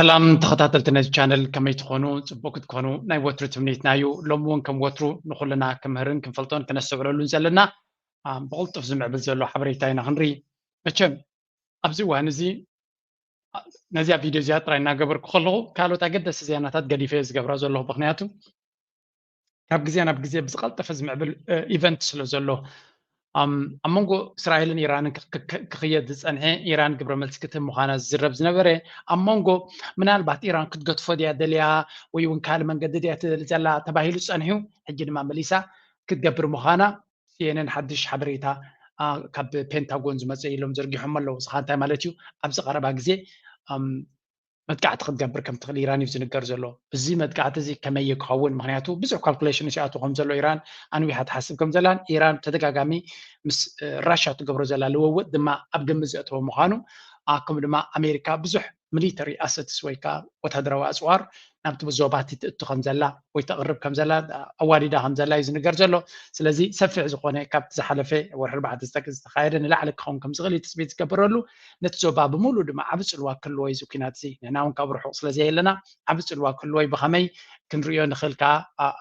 ሰላም ተኸታተልቲ ነዚ ቻነል፣ ከመይ ትኾኑ? ጽቡቅ ክትኮኑ ናይ ወትሩ ትምኒትና እዩ። ሎሚ እውን ከም ወትሩ ንኹልና ክምህርን ክንፈልጦን ክነስተውዕለሉን ዘለና ብቕልጡፍ ዝምዕብል ዘሎ ሓበሬታ ኢና ክንርኢ። መቸም ኣብዚ እዋን እዚ ነዚኣ ቪድዮ እዚኣ ጥራይ እናገበርኩ ከለኹ ካልኦት ኣገደስቲ ዜናታት ገዲፈ ዝገብራ ዘለኹ፣ ምክንያቱ ካብ ግዜ ናብ ግዜ ብዝቐልጠፈ ዝምዕብል ኢቨንት ስለ ዘሎ ኣብ መንጎ እስራኤልን ኢራንን ክኽየድ ዝፀንሐ፣ ኢራን ግብረ መልሲ ክትህብ ምዃና ዝዝረብ ዝነበረ፣ ኣብ መንጎ ምናልባት ኢራን ክትገትፎ ድያ ደልያ ወይ እውን ካልእ መንገዲ ድያ ትደሊ ዘላ ተባሂሉ ፀንሑ፣ ሕጂ ድማ መሊሳ ክትገብር ምዃና ሲኤንኤን ሓድሽ ሓበሬታ ካብ ፔንታጎን ዝመፀ ኢሎም ዘርጊሖም ኣለዉ። እዚ እንታይ ማለት እዩ? ኣብዚ ቀረባ ግዜ መጥቃዕቲ ክትገብር ከም ትኽእል ኢራን እዩ ዝንገር ዘሎ። እዚ መጥቃዕቲ እዚ ከመይ ክኸውን? ምክንያቱ ብዙሕ ካልኩሌሽን ይኣቱ ከም ዘሎ ኢራን ኣንዊሓ ትሓስብ ከም ዘላን ኢራን ተደጋጋሚ ምስ ራሻ ትገብሮ ዘላ ልውውጥ ድማ ኣብ ግምት ዘእተወ ምዃኑ፣ ከምኡ ድማ ኣሜሪካ ብዙሕ ሚሊተሪ ኣሰትስ ወይ ከዓ ወታደራዊ ኣፅዋር ናብቲ ዞባቲ ትእቱ ከም ዘላ ወይ ተቕርብ ከም ዘላ ኣዋዲዳ ከም ዘላ እዩ ዝንገር ዘሎ። ስለዚ ሰፊሕ ዝኾነ ካብቲ ዝሓለፈ ወርሒ ኣርባዕተ ዝተኻየደ ንላዕሊ ክኸውን ከም ዝኽእል እዩ ትፅቢት ዝገበረሉ። ነቲ ዞባ ብምሉእ ድማ ዓቢ ፅልዋ ክህልዎ እዩ እዚ ኩናት እዚ። ንሕና እውን ካብ ርሑቕ ስለ ዘየለና ዓቢ ፅልዋ ክህልዎ እዩ። ብኸመይ ክንርእዮ ንኽእል ከዓ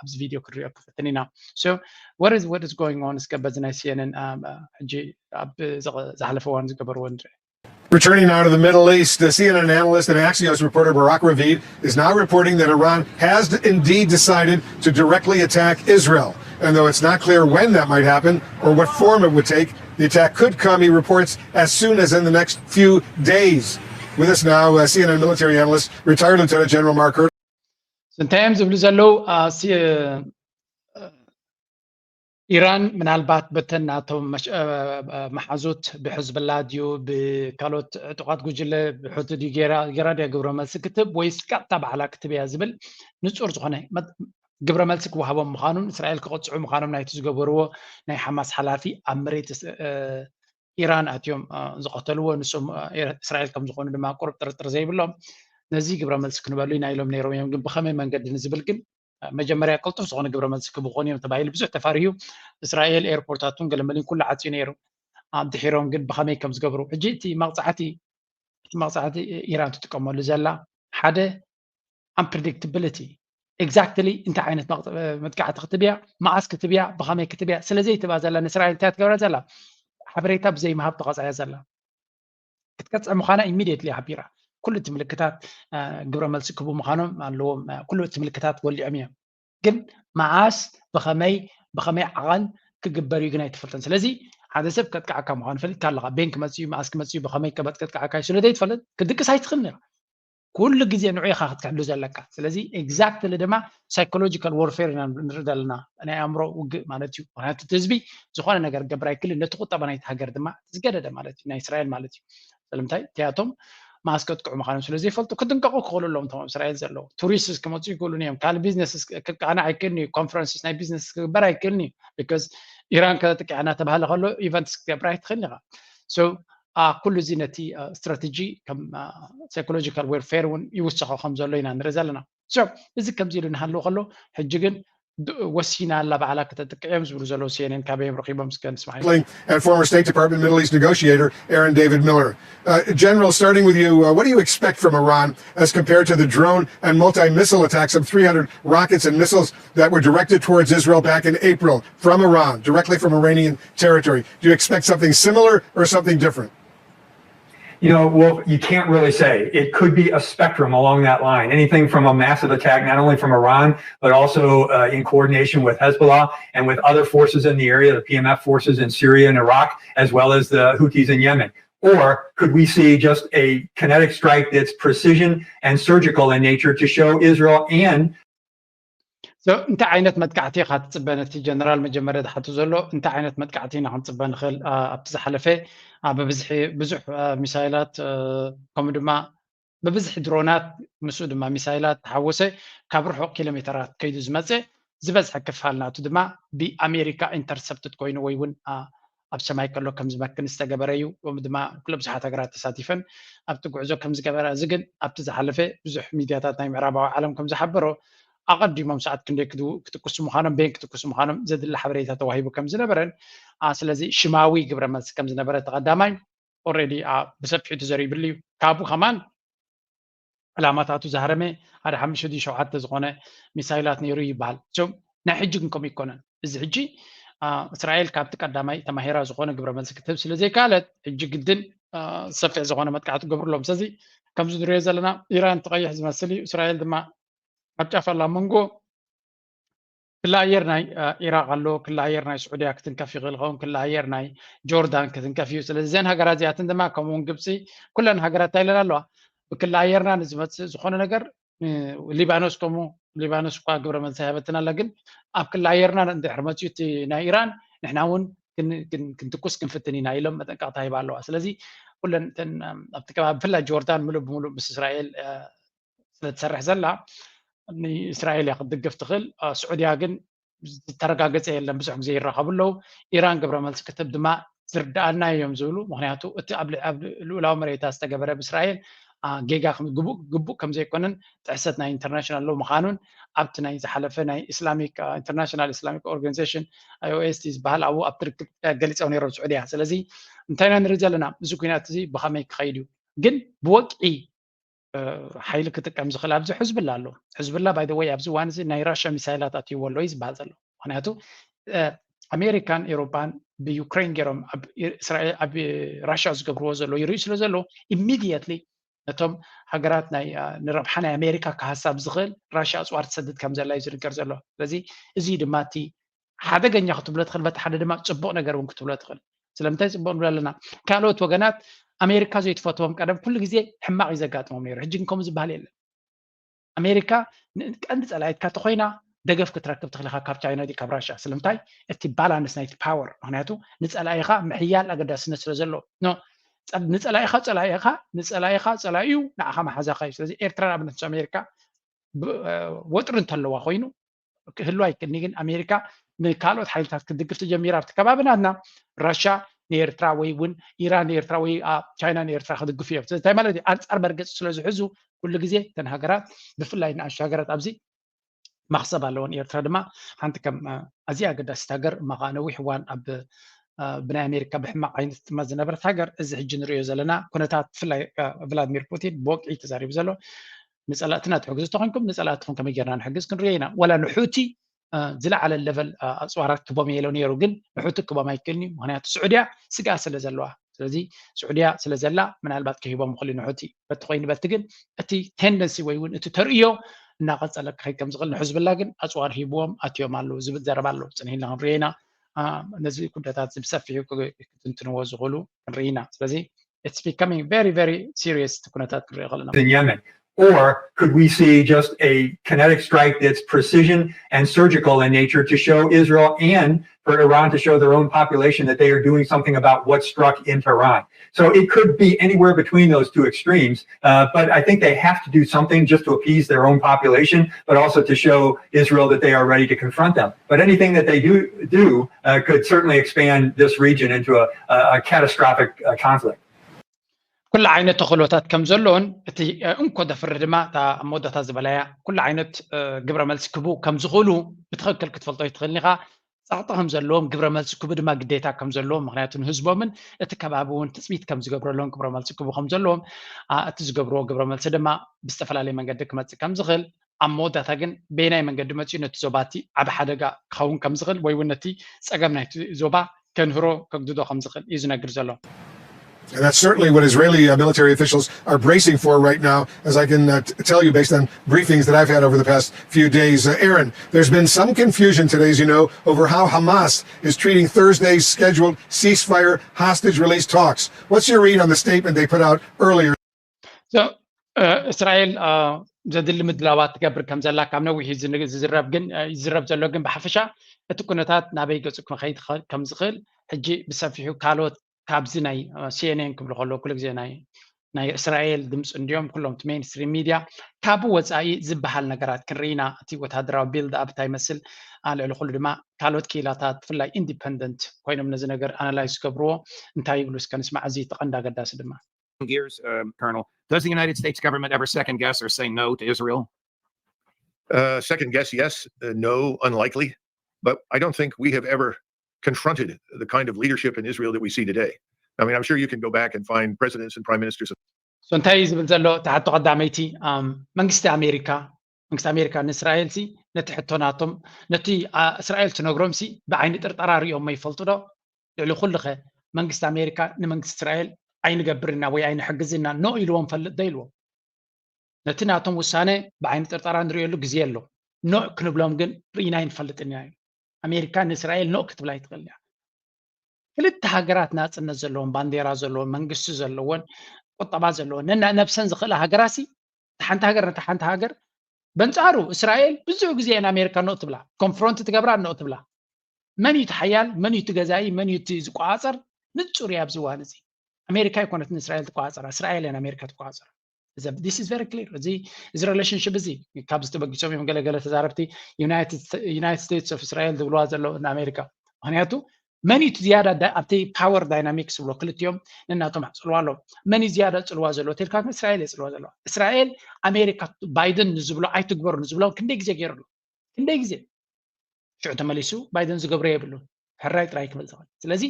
ኣብዚ ቪድዮ ክንርእዮ ክፍትን ኢና። So what is what is going on? እስከ በዚ ናይ ሲኤንኤን ሕጂ ኣብ ዝሓለፈ እዋን ዝገበርዎ ንርኢ። Returning now to the Middle East, the C N N analyst and Axios reporter Barak Ravid is now reporting that Iran has indeed decided to directly attack Israel. And though it's not clear when that might happen or what form it would take, the attack could come, he reports, as soon as in the next few days. With us now, uh, C N N military analyst, retired Lieutenant General Mark Hurt. እንታይ እዮም ዝብሉ ዘለዉ? ኢራን ምናልባት በተን ናቶም መሓዙት ብሕዝብላ ድዩ ብካልኦት ዕጡቓት ጉጅለ ብሑቲ ድዩ ገይራ ገይራ ድያ ግብረ መልሲ ክትብ ወይስ ቀጥታ ባዕላ ክትብ እያ ዝብል ንጹር ዝኾነ ግብረ መልሲ ክወሃቦም ምዃኑን እስራኤል ክቐጽዑ ምዃኖም ናይቲ ዝገበርዎ ናይ ሓማስ ሓላፊ ኣብ መሬት ኢራን ኣትዮም ዝቐተልዎ ንሶም እስራኤል ከም ዝኾኑ ድማ ቁሩብ ጥርጥር ዘይብሎም ነዚ ግብረ መልሲ ክንበሉ ኢና ኢሎም ነይሮም እዮም። ግን ብኸመይ መንገዲ ንዝብል ግን መጀመርያ ቅልጡፍ ዝኾነ ግብረ መልሲ ክቡ ክኾኑ እዮም ተባሂሉ ብዙሕ ተፋርዩ። እስራኤል ኤርፖርታቱን ገለመሊን ኩሉ ዓፅዩ ነይሩ። ድሒሮም ግን ብኸመይ ከም ዝገብሩ ሕጂ እቲ መቕፃዕቲ እቲ መቕፃዕቲ ኢራን ትጥቀመሉ ዘላ ሓደ unpredictability exactly እንታይ ዓይነት መጥቃዕቲ ክትብያ መዓስ ክትብያ ብኸመይ ክትብያ ስለ ዘይትባ ዘላ ንእስራኤል እንታይ ትገብራ ዘላ ሓበሬታ ብዘይምሃብ ተቐፃያ ዘላ ክትቀፅዕ ምዃና immediately ሓቢራ ኩሉ እቲ ምልክታት ግብረ መልሲ ክቡ ምዃኖም ኣለዎም። ኩሉ እቲ ምልክታት ወሊዖም እዮም። ግን መዓስ ብኸመይ ብኸመይ ዓቐን ክግበር እዩ ግን ኣይትፈልጠን። ስለዚ ሓደ ሰብ ከጥቃዓካ ምዃኑ ፈሊጥካ ኣለኻ። ቤን ክመፅእ እዩ፣ መዓስ ክመፅእ እዩ፣ ብኸመይ ከበጥ ከጥቃዓካ እዩ ስለ ዘይትፈልጥ ክድቅስ ኣይትኽእልን ኢኻ። ኩሉ ግዜ ንዑ ኢኻ ክትክሕሉ ዘለካ። ስለዚ exactly ድማ psychological warfare ኢና ንርኢ ዘለና፣ ናይ ኣእምሮ ውግእ ማለት እዩ። ምክንያቱ እቲ ህዝቢ ዝኾነ ነገር ክገብር ኣይክልን፣ ነቲ ቁጠባ ናይቲ ሃገር ድማ ዝገደደ ማለት እዩ፣ ናይ እስራኤል ማለት እዩ። ስለምንታይ እቲኣቶም ማስ ከጥቅዑ ምዃኖም ስለ ዘይፈልጡ ክጥንቀቑ ክኽእሉ ኣለዎም። እቶም ኣብ እስራኤል ዘለዉ ቱሪስትስ ክመፁ ይኽእሉን እዮም። ካልእ ቢዝነስስ ክቃናዕ ኣይክእልን እዩ። ኮንፈረንስስ ናይ ቢዝነስ ክግበር ኣይክእልን እዩ። ቢካዝ ኢራን ከተጥቅዕ እናተባህለ ከሎ ኢቨንትስ ክትገብር ኣይትኽእልን ኢኻ። ሶ ኩሉ እዚ ነቲ ስትራተጂ ከም ሳይኮሎጂካል ዌርፌር እውን ይውስኾ ከም ዘሎ ኢና ንርኢ ዘለና። ሶ እዚ ከምዚ ኢሉ እናሃለወ ከሎ ሕጂ ግን ወሲና ኣላ ባዕላ ክተጥቅዕ እዮም ዝብሉ ዘለዉ ሲኤንኤን ካበይ እዮም ረኺቦም እስከ ንስማዕ። And former State Department Middle East negotiator Aaron David Miller. Uh, General, starting with you, uh, what do you expect from Iran as compared to the drone and multi-missile attacks of three hundred rockets and missiles that were directed towards Israel back in April from Iran, directly from Iranian territory? Do you expect something similar or something different? You know, well, you can't really say. It could be a spectrum along that line. Anything from a massive attack, not only from Iran, but also uh, in coordination with Hezbollah and with other forces in the area, the P M F forces in Syria and Iraq, as well as the Houthis in Yemen. Or could we see just a kinetic strike that's precision and surgical in nature to show Israel and So እንታይ ዓይነት መጥቃዕቲ ኢኻ ትፅበ? ነቲ ጀነራል መጀመርያ ዝሓቱ ዘሎ እንታይ ዓይነት መጥቃዕቲ ኢና ክንፅበ ንኽእል? ኣብቲ ዝሓለፈ ብብዝሒ ብዙሕ ሚሳይላት ከምኡ ድማ ብብዝሒ ድሮናት ምስኡ ድማ ሚሳይላት ተሓወሰ ካብ ርሑቕ ኪሎ ሜተራት ከይዱ ዝመፀ ዝበዝሐ ክፋል ናቱ ድማ ብኣሜሪካ ኢንተርሰፕትድ ኮይኑ ወይ እውን ኣብ ሰማይ ከሎ ከም ዝመክን ዝተገበረ እዩ። ከምኡ ድማ ኩለ ብዙሓት ሃገራት ተሳቲፈን ኣብቲ ጉዕዞ ከም ዝገበራ። እዚ ግን ኣብቲ ዝሓለፈ ብዙሕ ሚድያታት ናይ ምዕራባዊ ዓለም ከም ዝሓበሮ ኣቐዲሞም ሰዓት ክንደይ ክትኩሱ ምዃኖም ቤን ክትኩሱ ምዃኖም ዘድሊ ሓበሬታ ተዋሂቡ ከም ዝነበረን ስለዚ ሽማዊ ግብረ መልሲ ከም ዝነበረ ተቐዳማይ ኦረዲ ብሰፊሑ ተዘሪብሉ እዩ። ካብኡ ከማን ዕላማታቱ ዝሃረመ ሓደ ሓሙሽተ ድዩ ሸውዓተ ዝኾነ ሚሳይላት ነይሩ ይበሃል። ናይ ሕጂ ግን ከምኡ ይኮነን። እዚ ሕጂ እስራኤል ካብቲ ቀዳማይ ተማሂራ ዝኾነ ግብረ መልሲ ክትህብ ስለ ዘይከኣለት ሕጂ ግድን ሰፊሕ ዝኾነ መጥቃዕቲ ገብርሎም። ስለዚ ከምዚ ንሪኦ ዘለና ኢራን ትቐይሕ ዝመስል እዩ። እስራኤል ድማ ኣብ ጫፍ ኣላ መንጎ ክሊ ኣየር ናይ ኢራቅ ኣሎ፣ ክሊ ኣየር ናይ ስዑድያ ክትንከፍ ይኽእል ኸውን፣ ክሊ ኣየር ናይ ጆርዳን ክትንከፍ እዩ። ስለዚ እዘን ሃገራት እዚኣትን ድማ ከምኡውን ግብፂ ኩለን ሃገራት እንታይ ኢለን ኣለዋ? ብክሊ ኣየርና ንዝመፅእ ዝኾነ ነገር ሊባኖስ ከምኡ፣ ሊባኖስ እኳ ግብረ መልሲ ሃበትን ኣላ፣ ግን ኣብ ክሊ ኣየርና እንድሕር መፅዩ እቲ ናይ ኢራን ንሕና እውን ክንትኩስ ክንፍትን ኢና ኢሎም መጠንቀቕታ ሂባ ኣለዋ። ስለዚ ኩለን ኣብቲ ከባቢ ብፍላይ ጆርዳን ምሉእ ብምሉእ ምስ እስራኤል ስለትሰርሕ ዘላ ንእስራኤል እያ ክትድግፍ ትኽእል። ስዑድያ ግን ዝተረጋገፀ የለን፣ ብዙሕ ግዜ ይራኸቡ ኣለዉ። ኢራን ግብረ መልሲ ክትህብ ድማ ዝርድኣና እዮም ዝብሉ። ምክንያቱ እቲ ኣብ ልኡላዊ መሬታ ዝተገበረ ብእስራኤል ጌጋ ግቡእ ከም ዘይኮነን ጥሕሰት ናይ ኢንተርናሽናል ሎ ምዃኑን ኣብቲ ናይ ዝሓለፈ ናይ ኢስላሚክ ኢንተርናሽናል ኢስላሚክ ኦርጋኒዜሽን ኣይኦኤስቲ ዝበሃል ኣብኡ ኣብቲ ርክብ ገሊፆም ነይሮም ስዑድያ። ስለዚ እንታይ ኢና ንርኢ ዘለና? እዚ ኩናት እዚ ብኸመይ ክኸይድ እዩ? ግን ብወግዒ ሓይሊ ክጥቀም ዝኽእል ኣብዚ ሕዝብላ ኣሎ። ሕዝብላ ባይ ወይ ኣብዚ እዋን እዚ ናይ ራሽያ ሚሳይላት ኣትይዎ ኣሎ እዩ ዝበሃል ዘሎ። ምክንያቱ ኣሜሪካን ኤሮፓን ብዩክሬን ገይሮም ኣብ ራሽያ ዝገብርዎ ዘሎ ይርእዩ ስለ ዘሎ ኢሚድየትሊ ነቶም ሃገራት ናይ ንረብሓ ናይ ኣሜሪካ ክሃሳብ ዝኽእል ራሽያ ኣፅዋር ትሰድድ ከም ዘላ እዩ ዝንገር ዘሎ። ስለዚ እዚ ድማ እቲ ሓደገኛ ክትብሎ ትኽእል፣ በቲ ሓደ ድማ ፅቡቕ ነገር እውን ክትብሎ ትኽእል። ስለምንታይ ፅቡቕ ንብሎ ኣለና? ካልኦት ወገናት ኣሜሪካ ዘይትፈትዎም ቀደም ኩሉ ግዜ ሕማቕ እዩ ዘጋጥሞም ነይሩ። ሕጂ ግን ከምኡ ዝበሃል የለን። ኣሜሪካ ቀንዲ ፀላኢትካ ተኮይና ደገፍ ክትረክብ ትኽእል ኢኻ ካብ ቻይና ድዩ ካብ ራሽያ። ስለምንታይ? እቲ ባላንስ ናይቲ ፓወር። ምክንያቱ ንፀላኢኻ ምሕያል ኣገዳስነት ስለ ዘለዎ። ንፀላኢኻ ፀላኢኻ፣ ንፀላኢኻ ፀላኢዩ ንዓኻ መሓዛኻ እዩ። ስለዚ ኤርትራ ንኣብነት ምስ ኣሜሪካ ወጥሪ እንተለዋ ኮይኑ ክህሉ ኣይክእልኒ። ግን ኣሜሪካ ንካልኦት ሓይልታት ክትድግፍ ትጀሚራ ኣብቲ ከባቢ ናትና ራሽያ ንኤርትራ ወይ እውን ኢራን ንኤርትራ ወይ ቻይና ንኤርትራ ክድግፉ እዮም። ስለዚ እንታይ ማለት እዩ? ኣንፃር መርገፂ ስለ ዝሕዙ ኩሉ ግዜ እተን ሃገራት ብፍላይ ንኣሽቱ ሃገራት ኣብዚ መኽሰብ ኣለዎን። ኤርትራ ድማ ሓንቲ ከም ኣዝያ ኣገዳሲት ሃገር እማ ከዓ ነዊሕ እዋን ኣብ ብናይ ኣሜሪካ ብሕማቕ ዓይነት ትጥመት ዝነበረት ሃገር እዚ ሕጂ ንሪኦ ዘለና ኩነታት ብፍላይ ቭላድሚር ፑቲን ብወግዒ ተዛሪቡ ዘሎ ንፀላእትና ትሕግዙ ተኮንኩም ንፀላእትኩም ከመይ ጌርና ንሕግዝ ክንሪኦ ኢና። ወላ ንሑቲ ዝለዓለ ለቨል ኣፅዋራት ክቦም የለው ነይሩ፣ ግን ንሑቲ ክቦም ኣይክእልን እዩ። ምክንያቱ ስዑድያ ስግኣት ስለ ዘለዋ፣ ስለዚ ስዑድያ ስለ ዘላ ምናልባት ክሂቦም ይኽእሉ ንሑቲ በቲ ኮይኑ በቲ ግን እቲ ቴንደንሲ ወይ እውን እቲ ተርእዮ እናቐፀለ ክኸይድ ከም ዝኽእል ንሕዝብላ ግን ኣፅዋር ሂብዎም ኣትዮም ኣለዉ ዝብል ዘረባ ኣለዉ። ፅንሕ ኢልና ክንሪኦ ኢና። ነዚ ጉዳያት እዚ ብሰፊሑ ክትንትንዎ ዝኽእሉ ክንርኢ ኢና። ስለዚ it's becoming very very serious እቲ ኩነታት ክንሪኦ ከለና። in Yemen, or could we see just a kinetic strike that's precision and surgical in nature to show Israel and for Iran to show their own population that they are doing something about what struck in Tehran? So it could be anywhere between those two extremes, uh, but I think they have to do something just to appease their own population, but also to show Israel that they are ready to confront them. But anything that they do do uh, could certainly expand this region into a, a catastrophic uh, conflict. ኩሉ ዓይነት ተኽእሎታት ከም ዘለዎን እቲ እንኮ ደፍሪ ድማ እታ ኣብ መወዳእታ ዝበላያ ኩሉ ዓይነት ግብረ መልሲ ክቡ ከም ዝኽእሉ ብትኽክል ክትፈልጦ ይትኽእል ኢኻ። ጸቕጢ ከም ዘለዎም ግብረ መልሲ ክቡ ድማ ግዴታ ከም ዘለዎም፣ ምክንያቱ ንህዝቦምን እቲ ከባቢ እውን ትጽቢት ከም ዝገብረሎም ግብረ መልሲ ክቡ ከም ዘለዎም፣ እቲ ዝገብርዎ ግብረ መልሲ ድማ ብዝተፈላለየ መንገዲ ክመጽእ ከም ዝኽእል ኣብ መወዳእታ ግን በየናይ መንገዲ መፂኡ ነቲ ዞባ እቲ ዓብ ሓደጋ ክኸውን ከም ዝኽእል ወይ እውን ነቲ ፀገም ናይቲ ዞባ ከንህሮ ከግድዶ ከም ዝኽእል እዩ ዝነግር ዘሎ። And that's certainly what Israeli uh, military officials are bracing for right now, as I can uh, t- tell you based on briefings that I've had over the past few days. Uh, Aaron, there's been some confusion today, as you know, over how Hamas is treating Thursday's scheduled ceasefire hostage release talks. What's your read on the statement they put out earlier? እስራኤል ዘድሊ ምድላዋት ትገብር ከም ዘላ ካብ ነዊሕ ዝዝረብ ግን ይዝረብ ዘሎ ግን ብሓፈሻ እቲ ኩነታት ናበይ ገፁ ክኸይድ ከም ዝኽእል ሕጂ ብሰፊሑ ካልኦት ካብዚ ናይ ሲኤንኤን ክብሉ ከለዉ ኩሉ ግዜ ናይ ናይ እስራኤል ድምፂ እንዲዮም ኩሎም ሜንስትሪም ሚድያ ካብ ወፃኢ ዝበሃል ነገራት ክንርኢና እቲ ወታደራዊ ቢልድ ኣፕ እንታይ ይመስል ልዕሊ ኩሉ ድማ ካልኦት ክኢላታት ብፍላይ ኢንዲፐንደንት ኮይኖም ነዚ ነገር ኣናላይዝ ዝገብርዎ እንታይ ይብሉ እስከ ንስማዕ እዚ ተቐንዲ ኣገዳሲ ድማ gears, um, Colonel. Does the United States government ever second guess or say no to Israel? Uh, second guess, yes. Uh, no, unlikely. But I don't think we have ever confronted the kind of leadership in Israel that we see today. I mean, I'm sure you can go back and find presidents and prime ministers. እንታይ እዩ ዝብል ዘሎ? እቲ ሕቶ ቀዳመይቲ፣ መንግስቲ ኣሜሪካ መንግስቲ ኣሜሪካ ንእስራኤል ሲ ነቲ ሕቶ ናቶም፣ ነቲ እስራኤል ትነግሮም ሲ ብዓይኒ ጥርጠራ ሪኦም ይፈልጡ ዶ? ልዕሊ ኩሉ ከ መንግስቲ ኣሜሪካ ንመንግስቲ እስራኤል ኣይንገብር ኢና ወይ ኣይንሕግዝ ኢና ኖ ኢልዎም ፈልጥ ዶ ኢልዎም? ነቲ ናቶም ውሳነ ብዓይኒ ጥርጠራ ንሪእየሉ ግዜ ኣሎ። ኖ ክንብሎም ግን ርኢና ኣይንፈልጥን ኢና። ኣሜሪካ ንእስራኤል ኖ ክትብል ኣይትኽእል እያ። ክልተ ሃገራት ናፅነት ዘለዎን ባንዴራ ዘለዎን መንግስቲ ዘለዎን ቁጠባ ዘለዎን ነና ነብሰን ዝኽእላ ሃገራት ሲ ሓንቲ ሃገር ነታ ሓንቲ ሃገር በንጻሩ እስራኤል ብዙሕ ግዜ እየን ኣሜሪካ ኖ ትብላ፣ ኮንፍሮንት ትገብራ ኖ ትብላ። መን እዩ እቲ ሓያል፣ መን እዩ እቲ ገዛኢ፣ መን እዩ እቲ ዝቆጻጸር ንጹር እዩ ኣብዚ እዋን እዚ። ኣሜሪካ ኣይኮነትን እስራኤል ትቆጻጸራ፣ እስራኤል እየን ኣሜሪካ ትቆጻጸራ። እዚ this is very clear። እዚ እዚ ሪሌሽንሽፕ እዚ ካብዚ ተበጊሶም እዮም ገለገለ ተዛረብቲ ዩናይትድ ስቴትስ ኦፍ እስራኤል ዝብልዋ ዘለዉ ንኣሜሪካ። ምክንያቱ መን እዩ ዝያዳ ኣብቲ ፓወር ዳይናሚክስ ዝብሎ ክልቲኦም ነናቶም ኣፅልዋ ኣለዎም። መን እዩ ዝያዳ ፅልዋ ዘለዎ ተልካ እስራኤል እየ ፅልዋ ዘለዋ። እስራኤል ኣሜሪካ ባይደን ንዝብሎ ኣይትግበሩ ንዝብሎ ክንደይ ግዜ ገይሩ ኣሎ? ክንደይ ግዜ? ሽዑ ተመሊሱ ባይደን ዝገብሮ የብሉን። ሕራይ ጥራይ ክብል ዝኽእል። ስለዚ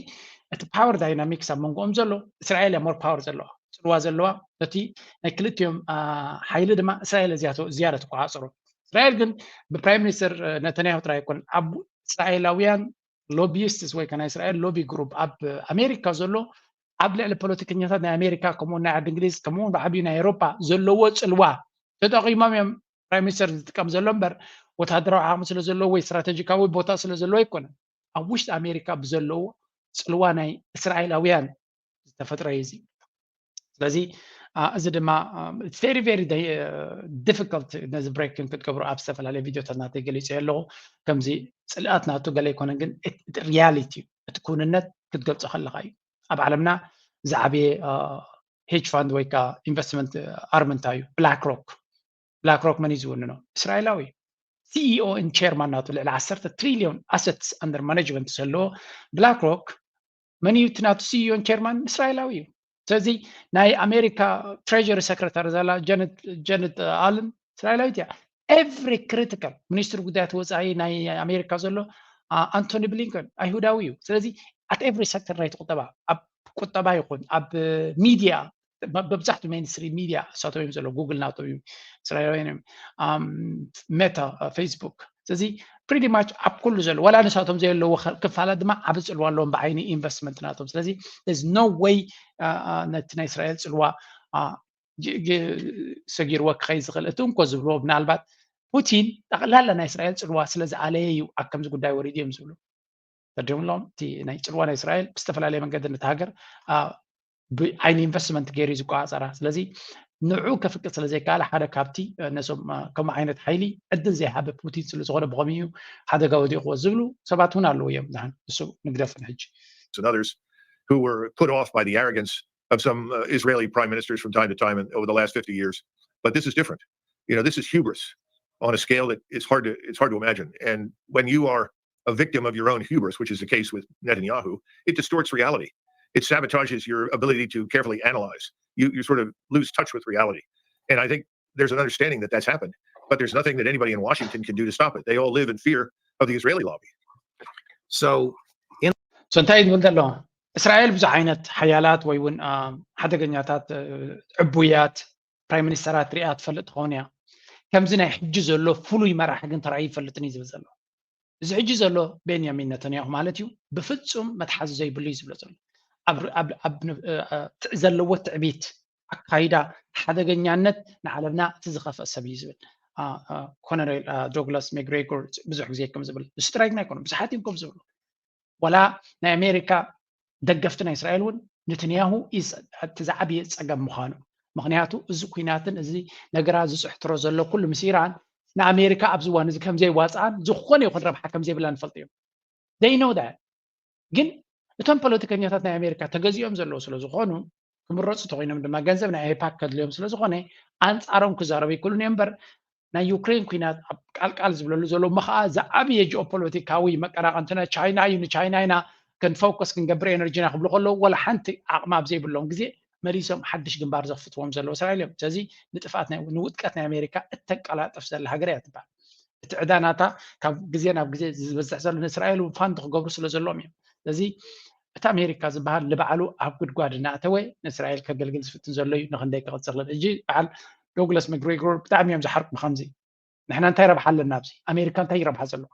እቲ ፓወር ዳይናሚክስ ኣብ መንጎኦም ዘሎ እስራኤል እያ ሞር ፓወር ዘለዋ ፅልዋ ዘለዋ። ነቲ ናይ ክልቲኦም ሓይሊ ድማ እስራኤል ዝያዳ ትቆፃፀሮ። እስራኤል ግን ብፕራይም ሚኒስተር ነተንያሁ ጥራይ ኣይኮነን ኣብ እስራኤላውያን ሎቢይስትስ ወይ ከ ናይ እስራኤል ሎቢ ግሩፕ ኣብ ኣሜሪካ ዘሎ ኣብ ልዕሊ ፖለቲከኛታት ናይ ኣሜሪካ ከምኡ ናይ ዓዲ እንግሊዝ ከምኡ ብዓብዩ ናይ ኤሮፓ ዘለዎ ፅልዋ ተጠቂሞም እዮም ፕራይም ሚኒስተር ዝጥቀም ዘሎ እምበር ወታደራዊ ዓቕሚ ስለ ዘለዎ ወይ ስትራቴጂካዊ ቦታ ስለ ዘለዎ ኣይኮነን። ኣብ ውሽጢ ኣሜሪካ ብዘለዎ ፅልዋ ናይ እስራኤላውያን ዝተፈጥረ እዩ እዚ። ስለዚ እዚ ድማ very very difficult ነዚ ብሬክ ክትገብሩ ኣብ ዝተፈላለየ ቪዲዮታት ናተይ ገሊፀ ኣለኹ። ከምዚ ፅልኣት ናቱ ገለ ኣይኮነን ግን ሪያሊቲ እቲ ክውንነት ክትገልፆ ከለካ እዩ። ኣብ ዓለምና ዝዓበየ ሄጅ ፋንድ ወይ ከዓ ኢንቨስትመንት ኣርም እንታይ እዩ? ብላክ ሮክ። ብላክ ሮክ መን እዩ ዝውንኖ? እስራኤላዊ። ሲኢኦ ን ቸርማን ናቱ ልዕሊ ዓሰርተ ትሪሊዮን ኣሰትስ ኣንደር ማኔጅመንት ዘለዎ ብላክ ሮክ መን እዩ እቲ ናቱ ሲኢኦ ን ቸርማን? እስራኤላዊ እዩ። ስለዚ ናይ ኣሜሪካ ትሬጀሪ ሰክረታሪ ዘላ ጀነት ኣለን እስራኤላዊት እያ። ኤቭሪ ክሪቲካል ሚኒስትሪ ጉዳያት ወፃኢ ናይ ኣሜሪካ ዘሎ ኣንቶኒ ብሊንከን ኣይሁዳዊ እዩ። ስለዚ ኣት ኤቭሪ ሰክተር ናይቲ ቁጠባ ኣብ ቁጠባ ይኹን ኣብ ሚድያ መብዛሕትኡ ሜንስትሪም ሚድያ እሳቶም እዮም ዘለዉ ጉግል ናቶም እዩ እስራኤላውያን እዮም ሜታ ፌስቡክ ስለዚ ፕሪቲ ማች ኣብ ኩሉ ዘሎ ዋላ ንሳቶም ዘየለዎ ክፋላት ድማ ዓብ ፅልዋ ኣለዎም ብዓይኒ ኢንቨስትመንት ናቶም ስለዚ no way ነቲ ናይ እስራኤል ፅልዋ ሰጊርዎ ክኸይ ዝኽእል እቲ እንኮ ዝብልዎ ምናልባት ፑቲን ጠቕላላ ናይ እስራኤል ፅልዋ ስለ ዝኣለየ እዩ ኣብ ከምዚ ጉዳይ ወሪዱ እዮም ዝብሉ ተርጀምሎም እቲ ናይ ፅልዋ ናይ እስራኤል ብዝተፈላለየ መንገዲ ነቲ ሃገር ብዓይኒ ኢንቨስትመንት ገይሩ ዝቆፃፀራ ስለዚ ንዑ ከፍቅድ ስለ ዘይከኣለ ሓደ ካብቲ ነሶም ከምኡ ዓይነት ሓይሊ ዕድል ዘይሃበ ፑቲን ስለ ዝኾነ ብኸምኡ እዩ ሓደጋ ወዲቕዎ ዝብሉ ሰባት እውን ኣለዉ እዮም ዝሓን እሱ ንግደፍን ሕጂ and others who were put off by the arrogance of some uh, Israeli prime ministers from time to time and over the last fifty years. But this is different. You know, this is hubris on a scale that it's hard to it's hard to imagine. And when you are a victim of your own hubris, which is the case with Netanyahu, it distorts reality. It sabotages your ability to carefully analyze. You you sort of lose touch with reality. And I think there's an understanding that that's happened, but there's nothing that anybody in Washington can do to stop it. They all live in fear of the Israeli lobby. So, so እንታይ ዝብል ዘሎ እስራኤል ብዙሕ ዓይነት ሓያላት ወይ እውን ሓደገኛታት ዕቡያት ፕራይም ሚኒስተራት ሪኣ ትፈልጥ ትኸውን እያ። ከምዚ ናይ ሕጂ ዘሎ ፍሉይ መራሒ ግን ተራእዩ ይፈልጥን እዩ ዝብል ዘሎ። እዚ ሕጂ ዘሎ ቤንያሚን ነተንያሁ ማለት እዩ ብፍፁም መትሓዚ ዘይብሉ እዩ ዝብሎ ዘሎ። ዘለዎ ትዕቢት ኣካይዳ ሓደገኛነት ንዓለምና እቲ ዝኸፍአ ሰብ እዩ ዝብል ኮነሬል ዶግላስ ሜግሬጎር ብዙሕ ግዜ ከም ዝብል ንሱ ጥራይ ግን ኣይኮነ ብዙሓት እዮም ከም ዝብሉ ዋላ ናይ ኣሜሪካ ደገፍቲ ናይ እስራኤል እውን ነተንያሁ እቲ ዝዓብየ ፀገም ምዃኑ ምክንያቱ እዚ ኩናትን እዚ ነገራት ዝፅሕትሮ ዘሎ ኩሉ ምስ ኢራን ንኣሜሪካ ኣብዚ እዋን እዚ ከምዘይዋፅኣን ዝኾነ ይኹን ረብሓ ከምዘይብላ ንፈልጥ እዮም they know that ግን እቶም ፖለቲከኛታት ናይ ኣሜሪካ ተገዚኦም ዘለዉ ስለ ዝኾኑ ክምረፁ ተኮይኖም ድማ ገንዘብ ናይ ኣይፓክ ከድልዮም ስለ ዝኾነ ኣንፃሮም ክዛረቡ ይክእሉን እዮም እምበር ናይ ዩክሬን ኩናት ኣብ ቃልቃል ዝብለሉ ዘሎ እሞ ከዓ ዝዓብየ ጂኦፖለቲካዊ መቀራቐንትና ቻይና እዩ ንቻይና ኢና ክንፎከስ ክንገብር ኤነርጂና ክብሉ ከለዉ ወላ ሓንቲ ዓቕሚ ኣብ ዘይብሎም ግዜ መሊሶም ሓድሽ ግንባር ዘኽፍትዎም ዘለዉ እስራኤል እዮም ስለዚ ንጥፍኣት ንውጥቀት ናይ ኣሜሪካ እተቀላጥፍ ዘላ ሃገር እያ ትበሃል እቲ ዕዳ ናታ ካብ ግዜ ናብ ግዜ ዝበዝሕ ዘሎ ንእስራኤል እውን ፋንድ ክገብሩ ስለ ዘለዎም እዮም ስለዚ እቲ ኣሜሪካ ዝበሃል ንባዕሉ ኣብ ጉድጓድ እናእተወ ንእስራኤል ከገልግል ዝፍትን ዘሎ እዩ። ንክንደይ ክቕፅል ክእል? እጂ በዓል ዶግላስ መግሬጎር ብጣዕሚ እዮም ዝሓርቁ ብከምዚ። ንሕና እንታይ ረብሓ ኣለና ኣብዚ? ኣሜሪካ እንታይ ረብሓ ዘለዎ?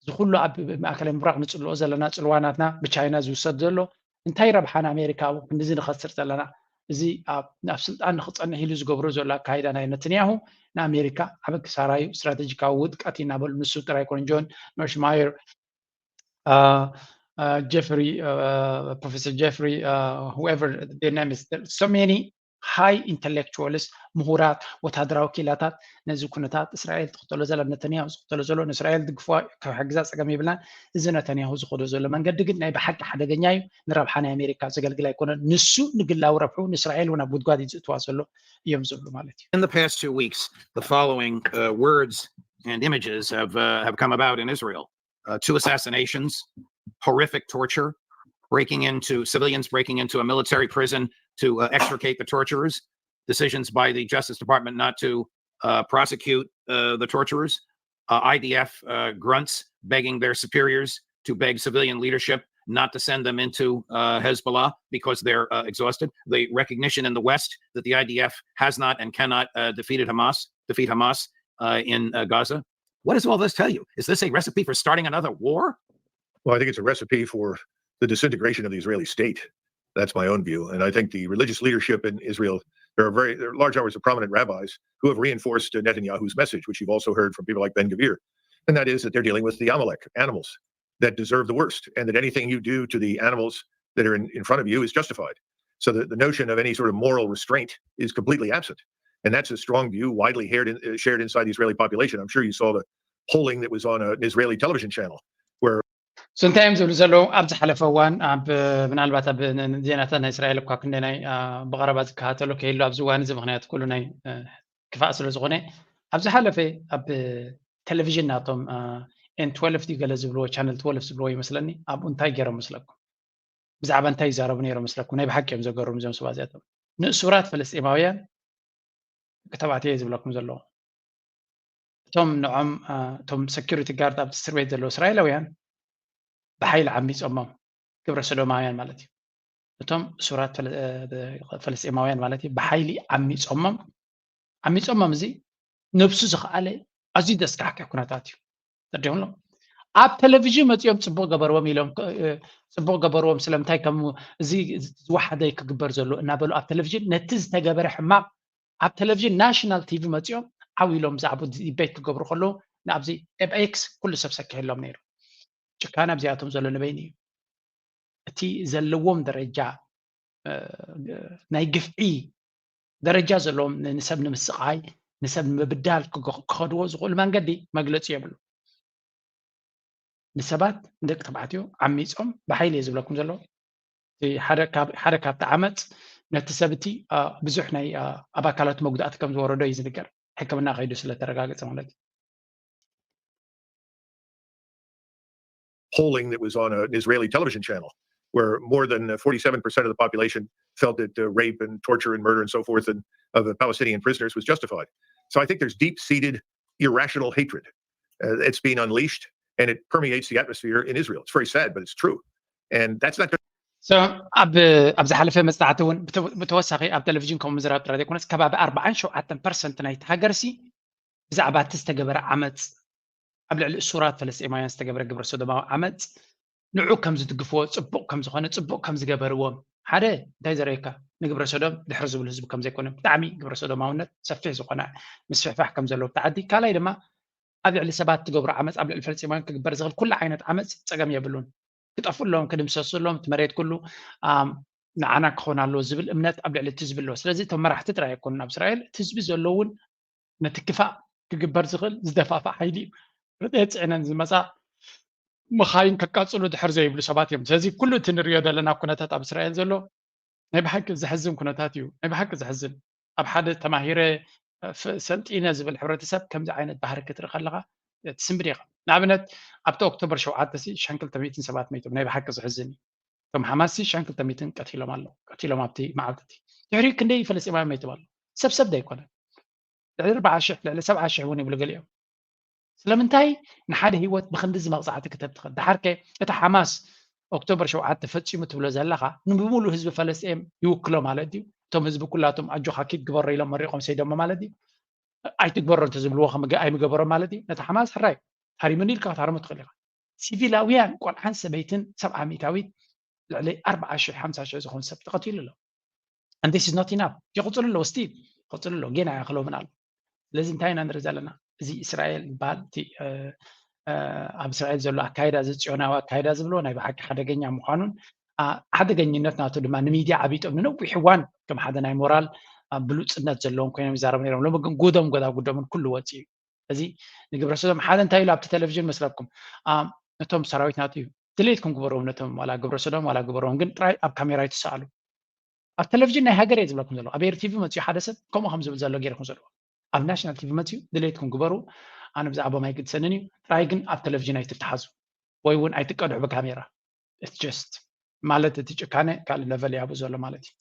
እዚ ኩሉ ኣብ ማእከላይ ምብራቕ ንጽልኦ ዘለና ጽልዋ ናትና ብቻይና ዝውሰድ ዘሎ እንታይ ረብሓ ንኣሜሪካ ኣብኡ ክንድዚ ንኸስር ዘለና? እዚ ኣብ ስልጣን ንኽጸንሕ ኢሉ ዝገብሮ ዘሎ ኣካይዳ ናይ ነተንያሁ ንኣሜሪካ ዓቢ ክሳራ እዩ፣ ስትራተጂካዊ ውድቀት እዩ እናበሉ ንሱ ጥራይ ኣይኮነን፣ ጆን ኖሽማየር፣ ጀፍሪ፣ ፕሮፌሰር ጀፍሪ፣ whoever their name is, so many high intellectuals፣ ምሁራት፣ ወታደራዊ ክኢላታት ነዚ ኩነታት እስራኤል ትኽተሎ ዘላ፣ ነተንያሁ ዝኽተሎ ዘሎ ንእስራኤል ድግፍዋ ክሕግዛ ጸገም የብልናን። እዚ ነተንያሁ ዝኸዶ ዘሎ መንገዲ ግን ናይ ብሓቂ ሓደገኛ እዩ። ንረብሓ ናይ ኣሜሪካ ዘገልግል ኣይኮነን። ንሱ ንግላዊ ረብሑ ንእስራኤል እውን ኣብ ጉድጓድ እዩ ዝእትዋ ዘሎ እዮም ዝብሉ ማለት እዩ። In the past two weeks, the following uh, words and images have uh, have come about in Israel: uh, two assassinations, horrific torture, breaking into civilians, breaking into a military prison to uh, extricate the torturers, decisions by the Justice Department not to uh, prosecute uh, the torturers, uh, I D F uh, grunts begging their superiors to beg civilian leadership not to send them into uh, Hezbollah because they're uh, exhausted, the recognition in the West that the I D F has not and cannot uh, defeated Hamas, defeat Hamas uh, in uh, Gaza. What does all this tell you? Is this a recipe for starting another war? Well, I think it's a recipe for the disintegration of the Israeli state. That's my own view. And I think the religious leadership in Israel, there are very there are large numbers of prominent rabbis who have reinforced uh, Netanyahu's message, which you've also heard from people like Ben Gvir. And that is that they're dealing with the Amalek, animals that deserve the worst, and that anything you do to the animals that are in, in front of you is justified. So the, the notion of any sort of moral restraint is completely absent. And that's a strong view, widely shared, in, uh, shared inside the Israeli population. I'm sure you saw the polling that was on a, an Israeli television channel where So እንታይ እዮም ዝብሉ ዘለዉ? ኣብ ዝሓለፈ እዋን ኣብ ምናልባት ኣብ ዜናታት ናይ እስራኤል እኳ ክንደይ ናይ ብቐረባ ዝከታተሎ ከይሉ ኣብዚ እዋን እዚ ምክንያት ኩሉ ናይ ክፋእ ስለ ዝኾነ ኣብ ዝሓለፈ ኣብ ቴሌቪዥን ናቶም ኤን ትወልፍ ድዩ ገለ ዝብልዎ ቻነል ትወልፍ ዝብልዎ ይመስለኒ ኣብኡ እንታይ ገይሮም መስለኩም? ብዛዕባ እንታይ ይዛረቡ ነይሮም መስለኩም? ናይ ብሓቂ እዮም ዘገርሙ እዞም ሰባት እዚኣቶም። ንእሱራት ፈለስጢማውያን ደቂ ተባዕትዮ እየ ዝብለኩም ዘለኹ። እቶም ንዖም እቶም ሰኪሪቲ ጋርድ ኣብቲ እስር ቤት ዘለዉ እስራኤላውያን ብሓይሊ ዓሚፆሞም ግብረ ሰዶማውያን ማለት እዩ። እቶም እሱራት ፈለስጢማውያን ማለት እዩ ብሓይሊ ዓሚፆሞም ዓሚፆሞም እዚ ነብሱ ዝኸኣለ ኣዝዩ ዘስካሕክሕ ኩነታት እዩ። ተዲምሎ ኣብ ቴሌቪዥን መፂኦም ፅቡቅ ገበርዎም ኢሎም ፅቡቅ ገበርዎም ስለምንታይ ከም እዚ ዝወሓደ ክግበር ዘሎ እናበሉ ኣብ ቴሌቪዥን ነቲ ዝተገበረ ሕማቅ ኣብ ቴሌቪዥን ናሽናል ቲቪ መፂኦም ዓው ኢሎም ብዛዕባ ዲቤት ክገብሩ ከለዉ ንኣብዚ ኣብ ኤክስ ኩሉ ሰብ ሰኪሕሎም ነይሩ። ጭካነ ኣብዚኣቶም ዘሎ ንበይኑ እዩ። እቲ ዘለዎም ደረጃ ናይ ግፍዒ ደረጃ ዘለዎም ንሰብ ንምስቃይ ንሰብ ንምብዳል ክኸድዎ ዝኽእሉ መንገዲ መግለፂ የብሉ። ንሰባት ንደቂ ተባዕትዮ ዓሚፆም ብሓይሊ እየ ዝብለኩም ዘለዉ ሓደ ካብቲ ዓመፅ ነቲ ሰብ እቲ ብዙሕ ናይ ኣብ ኣካላት መጉዳእቲ ከም ዝወረዶ እዩ ዝንገር ሕክምና ከይዱ ስለተረጋገፀ ማለት እዩ። Polling that was on an Israeli television channel where more than forty-seven percent of the population felt that uh, rape and torture and murder and so forth and of the Palestinian prisoners was justified. So I think there's deep-seated irrational hatred uh, that's being unleashed and it permeates the atmosphere in Israel. It's very sad, but it's true. And that's not so ኣብ ኣብ ዝሓለፈ መፅናዕቲ እውን ብተወሳኺ ኣብ ቴሌቪዥን ከምኡ ምዝራብ ጥራይ ዘይኮነስ ከባቢ ኣርባዓን ሸውዓተን ፐርሰንት ናይቲ ሃገርሲ ብዛዕባ እቲ ዝተገበረ ዓመፅ ኣብ ልዕሊ እሱራት ፈለስጢማውያን ዝተገብረ ግብረ ሰዶማዊ ዓመፅ ንዑ ከም ዝድግፍዎ ፅቡቅ ከም ዝኾነ ፅቡቅ ከም ዝገበርዎም ሓደ እንታይ ዘርእየካ ንግብረ ሰዶም ድሕሪ ዝብል ህዝቢ ከም ዘይኮነ ብጣዕሚ ግብረ ሰዶማውነት ሰፊሕ ዝኾነ ምስፍሕፋሕ ከም ዘለዎ ብቲ ዓዲ ካልኣይ ድማ ኣብ ልዕሊ ሰባት ትገብሮ ዓመፅ ኣብ ልዕሊ ፈለስጢማውያን ክግበር ዝኽእል ኩሉ ዓይነት ዓመፅ ፀገም የብሉን ክጠፍኡ ኣለዎም ክድምሰሱ ኣለዎም እቲ መሬት ኩሉ ንዓና ክኾን ኣለዎ ዝብል እምነት ኣብ ልዕሊ እቲ ዝብል ኣለዎ ስለዚ እቶም መራሕቲ ጥራይ ኣይኮኑን ኣብ እስራኤል እቲ ህዝቢ ዘሎ እውን ነቲ ክፋእ ክግበር ዝኽእል ዝደፋፍእ ሓይሊ እዩ ርጥየት ፅዕነን ዝመፃ መኻይን ከቃፅሉ ድሕር ዘይብሉ ሰባት እዮም ስለዚ ኩሉ እቲ ንሪኦ ዘለና ኩነታት ኣብ እስራኤል ዘሎ ናይ ብሓቂ ዘሕዝን ኩነታት እዩ ናይ ብሓቂ ዘሕዝን ኣብ ሓደ ተማሂረ ሰልጢነ ዝብል ሕብረተሰብ ከምዚ ዓይነት ባህሪ ክትርኢ ከለካ ትስንብድ ኢኻ ንኣብነት ኣብቲ ኦክቶበር ሸውዓተ ሲ ሸን ክልተ ሚእትን ሰባት መይቶም ናይ ብሓቂ ዘሕዝን እዩ እቶም ሓማስ ሲ ሸን ክልተ ሚእትን ቀቲሎም ኣሎ ቀቲሎም ኣብቲ መዓልቲ እቲ ድሕሪ ክንደይ ፈለስጢማውያን መይቶም ኣሎ ሰብ ሰብ ዶ ኣይኮነን ልዕሊ ኣርባዓ ሽሕ ልዕሊ ሰብዓ ሽሕ እውን ይብሉ ገሊኦም ስለምንታይ ንሓደ ህይወት ብክንዲ ዝመቕፃዕቲ ክተብ ትኽእል ድሓርከ እቲ ሓማስ ኦክቶበር ሸውዓተ ፈፂሙ ትብሎ ዘለኻ ንብሙሉ ህዝቢ ፈለስጤም ይውክሎ ማለት ድዩ? እቶም ህዝቢ ኩላቶም ኣጆኻ ኪድ ግበሮ ኢሎም መሪቖም ሰይዶሞ ማለት ድዩ? ኣይትግበሮ እንተዝብልዎ ኣይምገበሮ ማለት እዩ። ነቲ ሓማስ ሕራይ ሃሪሙኒ ኢልካ ክትሃርሞ ትኽእል ኢኻ። ሲቪላውያን ቆልዓን ሰበይትን ሰብዓ ሚእታዊት ልዕሊ ኣርባዓ ሽሕ ሓምሳ ሽሕ ዝኾኑ ሰብ ተቐቲሉ ኣሎ። And this is not enough። ይቕፅሉ ኣለዎ፣ ስቲል ይቕፅሉ ኣለዎ፣ ጌና ኣይኣኽሎምን ኣሎ። ስለዚ እንታይ ኢና ንርኢ ዘለና? እዚ እስራኤል ይበሃል እቲ ኣብ እስራኤል ዘሎ ኣካይዳ፣ እዚ ፅዮናዊ ኣካይዳ ዝብሎ ናይ ብሓቂ ሓደገኛ ምዃኑን ሓደገኝነት ናቱ ድማ ንሚድያ ዓቢጦም ንነዊሕ እዋን ከም ሓደ ናይ ሞራል ብሉፅነት ዘለዎም ኮይኖም ይዛረቡ ነይሮም። ሎሚ ግን ጉዶም ጎዳጉዶምን ኩሉ ወፂኡ እዩ። እዚ ንግብረ ሰዶም ሓደ እንታይ ኢሉ ኣብቲ ቴሌቪዥን መስለኩም? ነቶም ሰራዊት ናቱ እዩ ድሌትኩም ግበርዎም፣ ነቶም ዋላ ግብረ ሰዶም ዋላ ግበርዎም፣ ግን ጥራይ ኣብ ካሜራ ይትሰኣሉ። ኣብ ቴሌቪዥን ናይ ሃገር እየ ዝብለኩም ዘሎ። ኣብ ኤር ቲቪ መፅኡ ሓደ ሰብ ከምኡ ከም ዝብል ዘሎ ገይርኩም ዘለዎ ኣብ ናሽናል ቲቪ መፅኡ ድሌትኩም ግበሩ፣ ኣነ ብዛዕባም ኣይግድሰንን እዩ፣ ጥራይ ግን ኣብ ቴሌቪዥን ኣይትተሓዙ ወይ እውን ኣይትቀድሑ ብካሜራ። It's just ማለት እቲ ጭካነ ካልእ ለቨል ያቡ ዘሎ ማለት እዩ።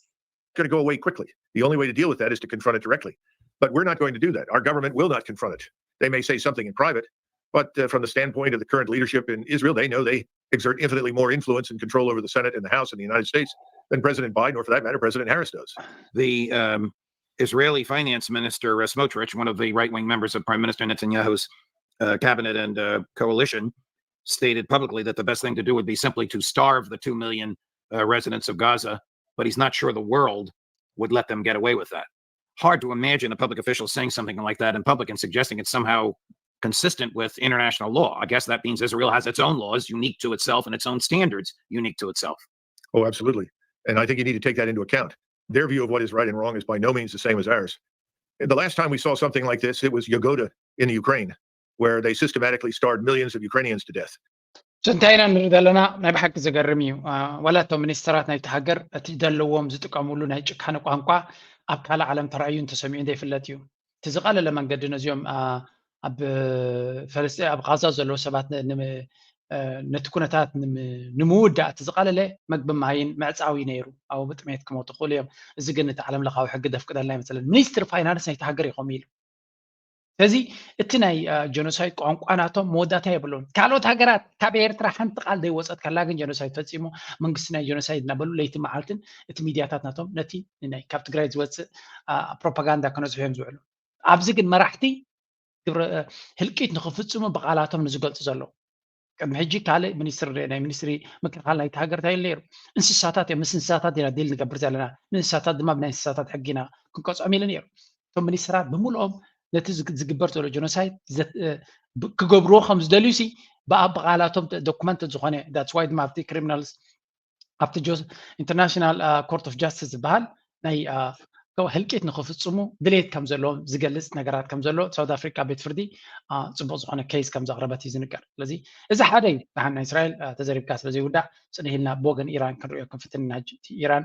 Going to go away quickly. The only way to deal with that is to confront it directly. But we're not going to do that. Our government will not confront it. They may say something in private, but uh, from the standpoint of the current leadership in Israel, they know they exert infinitely more influence and control over the Senate and the House in the United States than President Biden, or for that matter, President Harris does. The um, Israeli finance minister uh, Smotrich, one of the right-wing members of Prime Minister Netanyahu's uh, cabinet and uh, coalition, stated publicly that the best thing to do would be simply to starve the two million uh, residents of Gaza, but he's not sure the world would let them get away with that. Hard to imagine a public official saying something like that in public and suggesting it's somehow consistent with international law. I guess that means Israel has its own laws unique to itself and its own standards unique to itself. Oh, absolutely. And I think you need to take that into account. Their view of what is right and wrong is by no means the same as ours. And the last time we saw something like this, it was Yagoda in the Ukraine, where they systematically starved millions of Ukrainians to death. እንታይ ኢና ንርኢ ዘለና? ናይ ብሓቂ ዘገርም እዩ። ዋላ እቶም ሚኒስተራት ናይቲ ሃገር እቲ ዘለዎም ዝጥቀምሉ ናይ ጭካነ ቋንቋ ኣብ ካልእ ዓለም ተራእዩ እንተሰሚዑ ዘይፍለጥ እዩ። እቲ ዝቐለለ መንገዲ ነዚኦም ኣብ ፈለስጢ ኣብ ቃዛ ዘለዉ ሰባት ነቲ ኩነታት ንምውዳእ እቲ ዝቐለለ መግቢ ማይን ምዕፃው እዩ ነይሩ። ኣብኡ ብጥሜት ክሞቱ ክኽእሉ እዮም። እዚ ግን እቲ ዓለም ለኻዊ ሕጊ ደፍቅደልና ኣይመስለን። ሚኒስትሪ ፋይናንስ ናይቲ ሃገር እዩ ከምኡ ኢሉ። ስለዚ እቲ ናይ ጀኖሳይድ ቋንቋ ናቶም መወዳእታ የብሉን። ካልኦት ሃገራት ካብ ኤርትራ ሓንቲ ቃል ዘይወፀት ከላ ግን ጀኖሳይድ ፈፂሙ መንግስቲ ናይ ጀኖሳይድ እናበሉ ለይቲ መዓልትን እቲ ሚድያታት ናቶም ነቲ ናይ ካብ ትግራይ ዝወፅእ ፕሮፓጋንዳ ክነዝሑ እዮም ዝውዕሉ። ኣብዚ ግን መራሕቲ ግብረ ህልቂት ንክፍፅሙ ብቃላቶም ንዝገልፁ ዘለዉ ቅድሚ ሕጂ ካልእ ሚኒስትሪ ናይ ሚኒስትሪ ምክልኻል ናይቲ ሃገር እንታይ ኢሉ ነይሩ? እንስሳታት እዮም፣ ምስ እንስሳታት ኢና ዲል ንገብር ዘለና፣ ንእንስሳታት ድማ ብናይ እንስሳታት ሕጊ ኢና ክንቀፅዖም ኢሉ ነይሩ። እቶም ሚኒስትራት ብምልኦም ነቲ ዝግበር ዘሎ ጀኖሳይድ ክገብርዎ ከም ዝደልዩ ሲ ብኣብ ብቃላቶም ዶኩመንት ዝኾነ that's why ድማ ኣብቲ ክሪሚናልስ ኣብቲ ኢንተርናሽናል ኮርት ኦፍ ጃስቲስ ዝበሃል ናይ ህልቂት ንክፍፅሙ ድሌት ከም ዘለዎም ዝገልፅ ነገራት ከም ዘሎ ሳውት ኣፍሪካ ቤት ፍርዲ ፅቡቅ ዝኾነ ኬስ ከም ዘቅረበት እዩ ዝንገር። ስለዚ እዚ ሓደ እዩ። ደሓን ናይ እስራኤል ተዘሪብካ ስለ ዘይውዳእ ፅንህ ኢልና ብወገን ኢራን ክንሪኦ ክንፍትን ኢና። ኢራን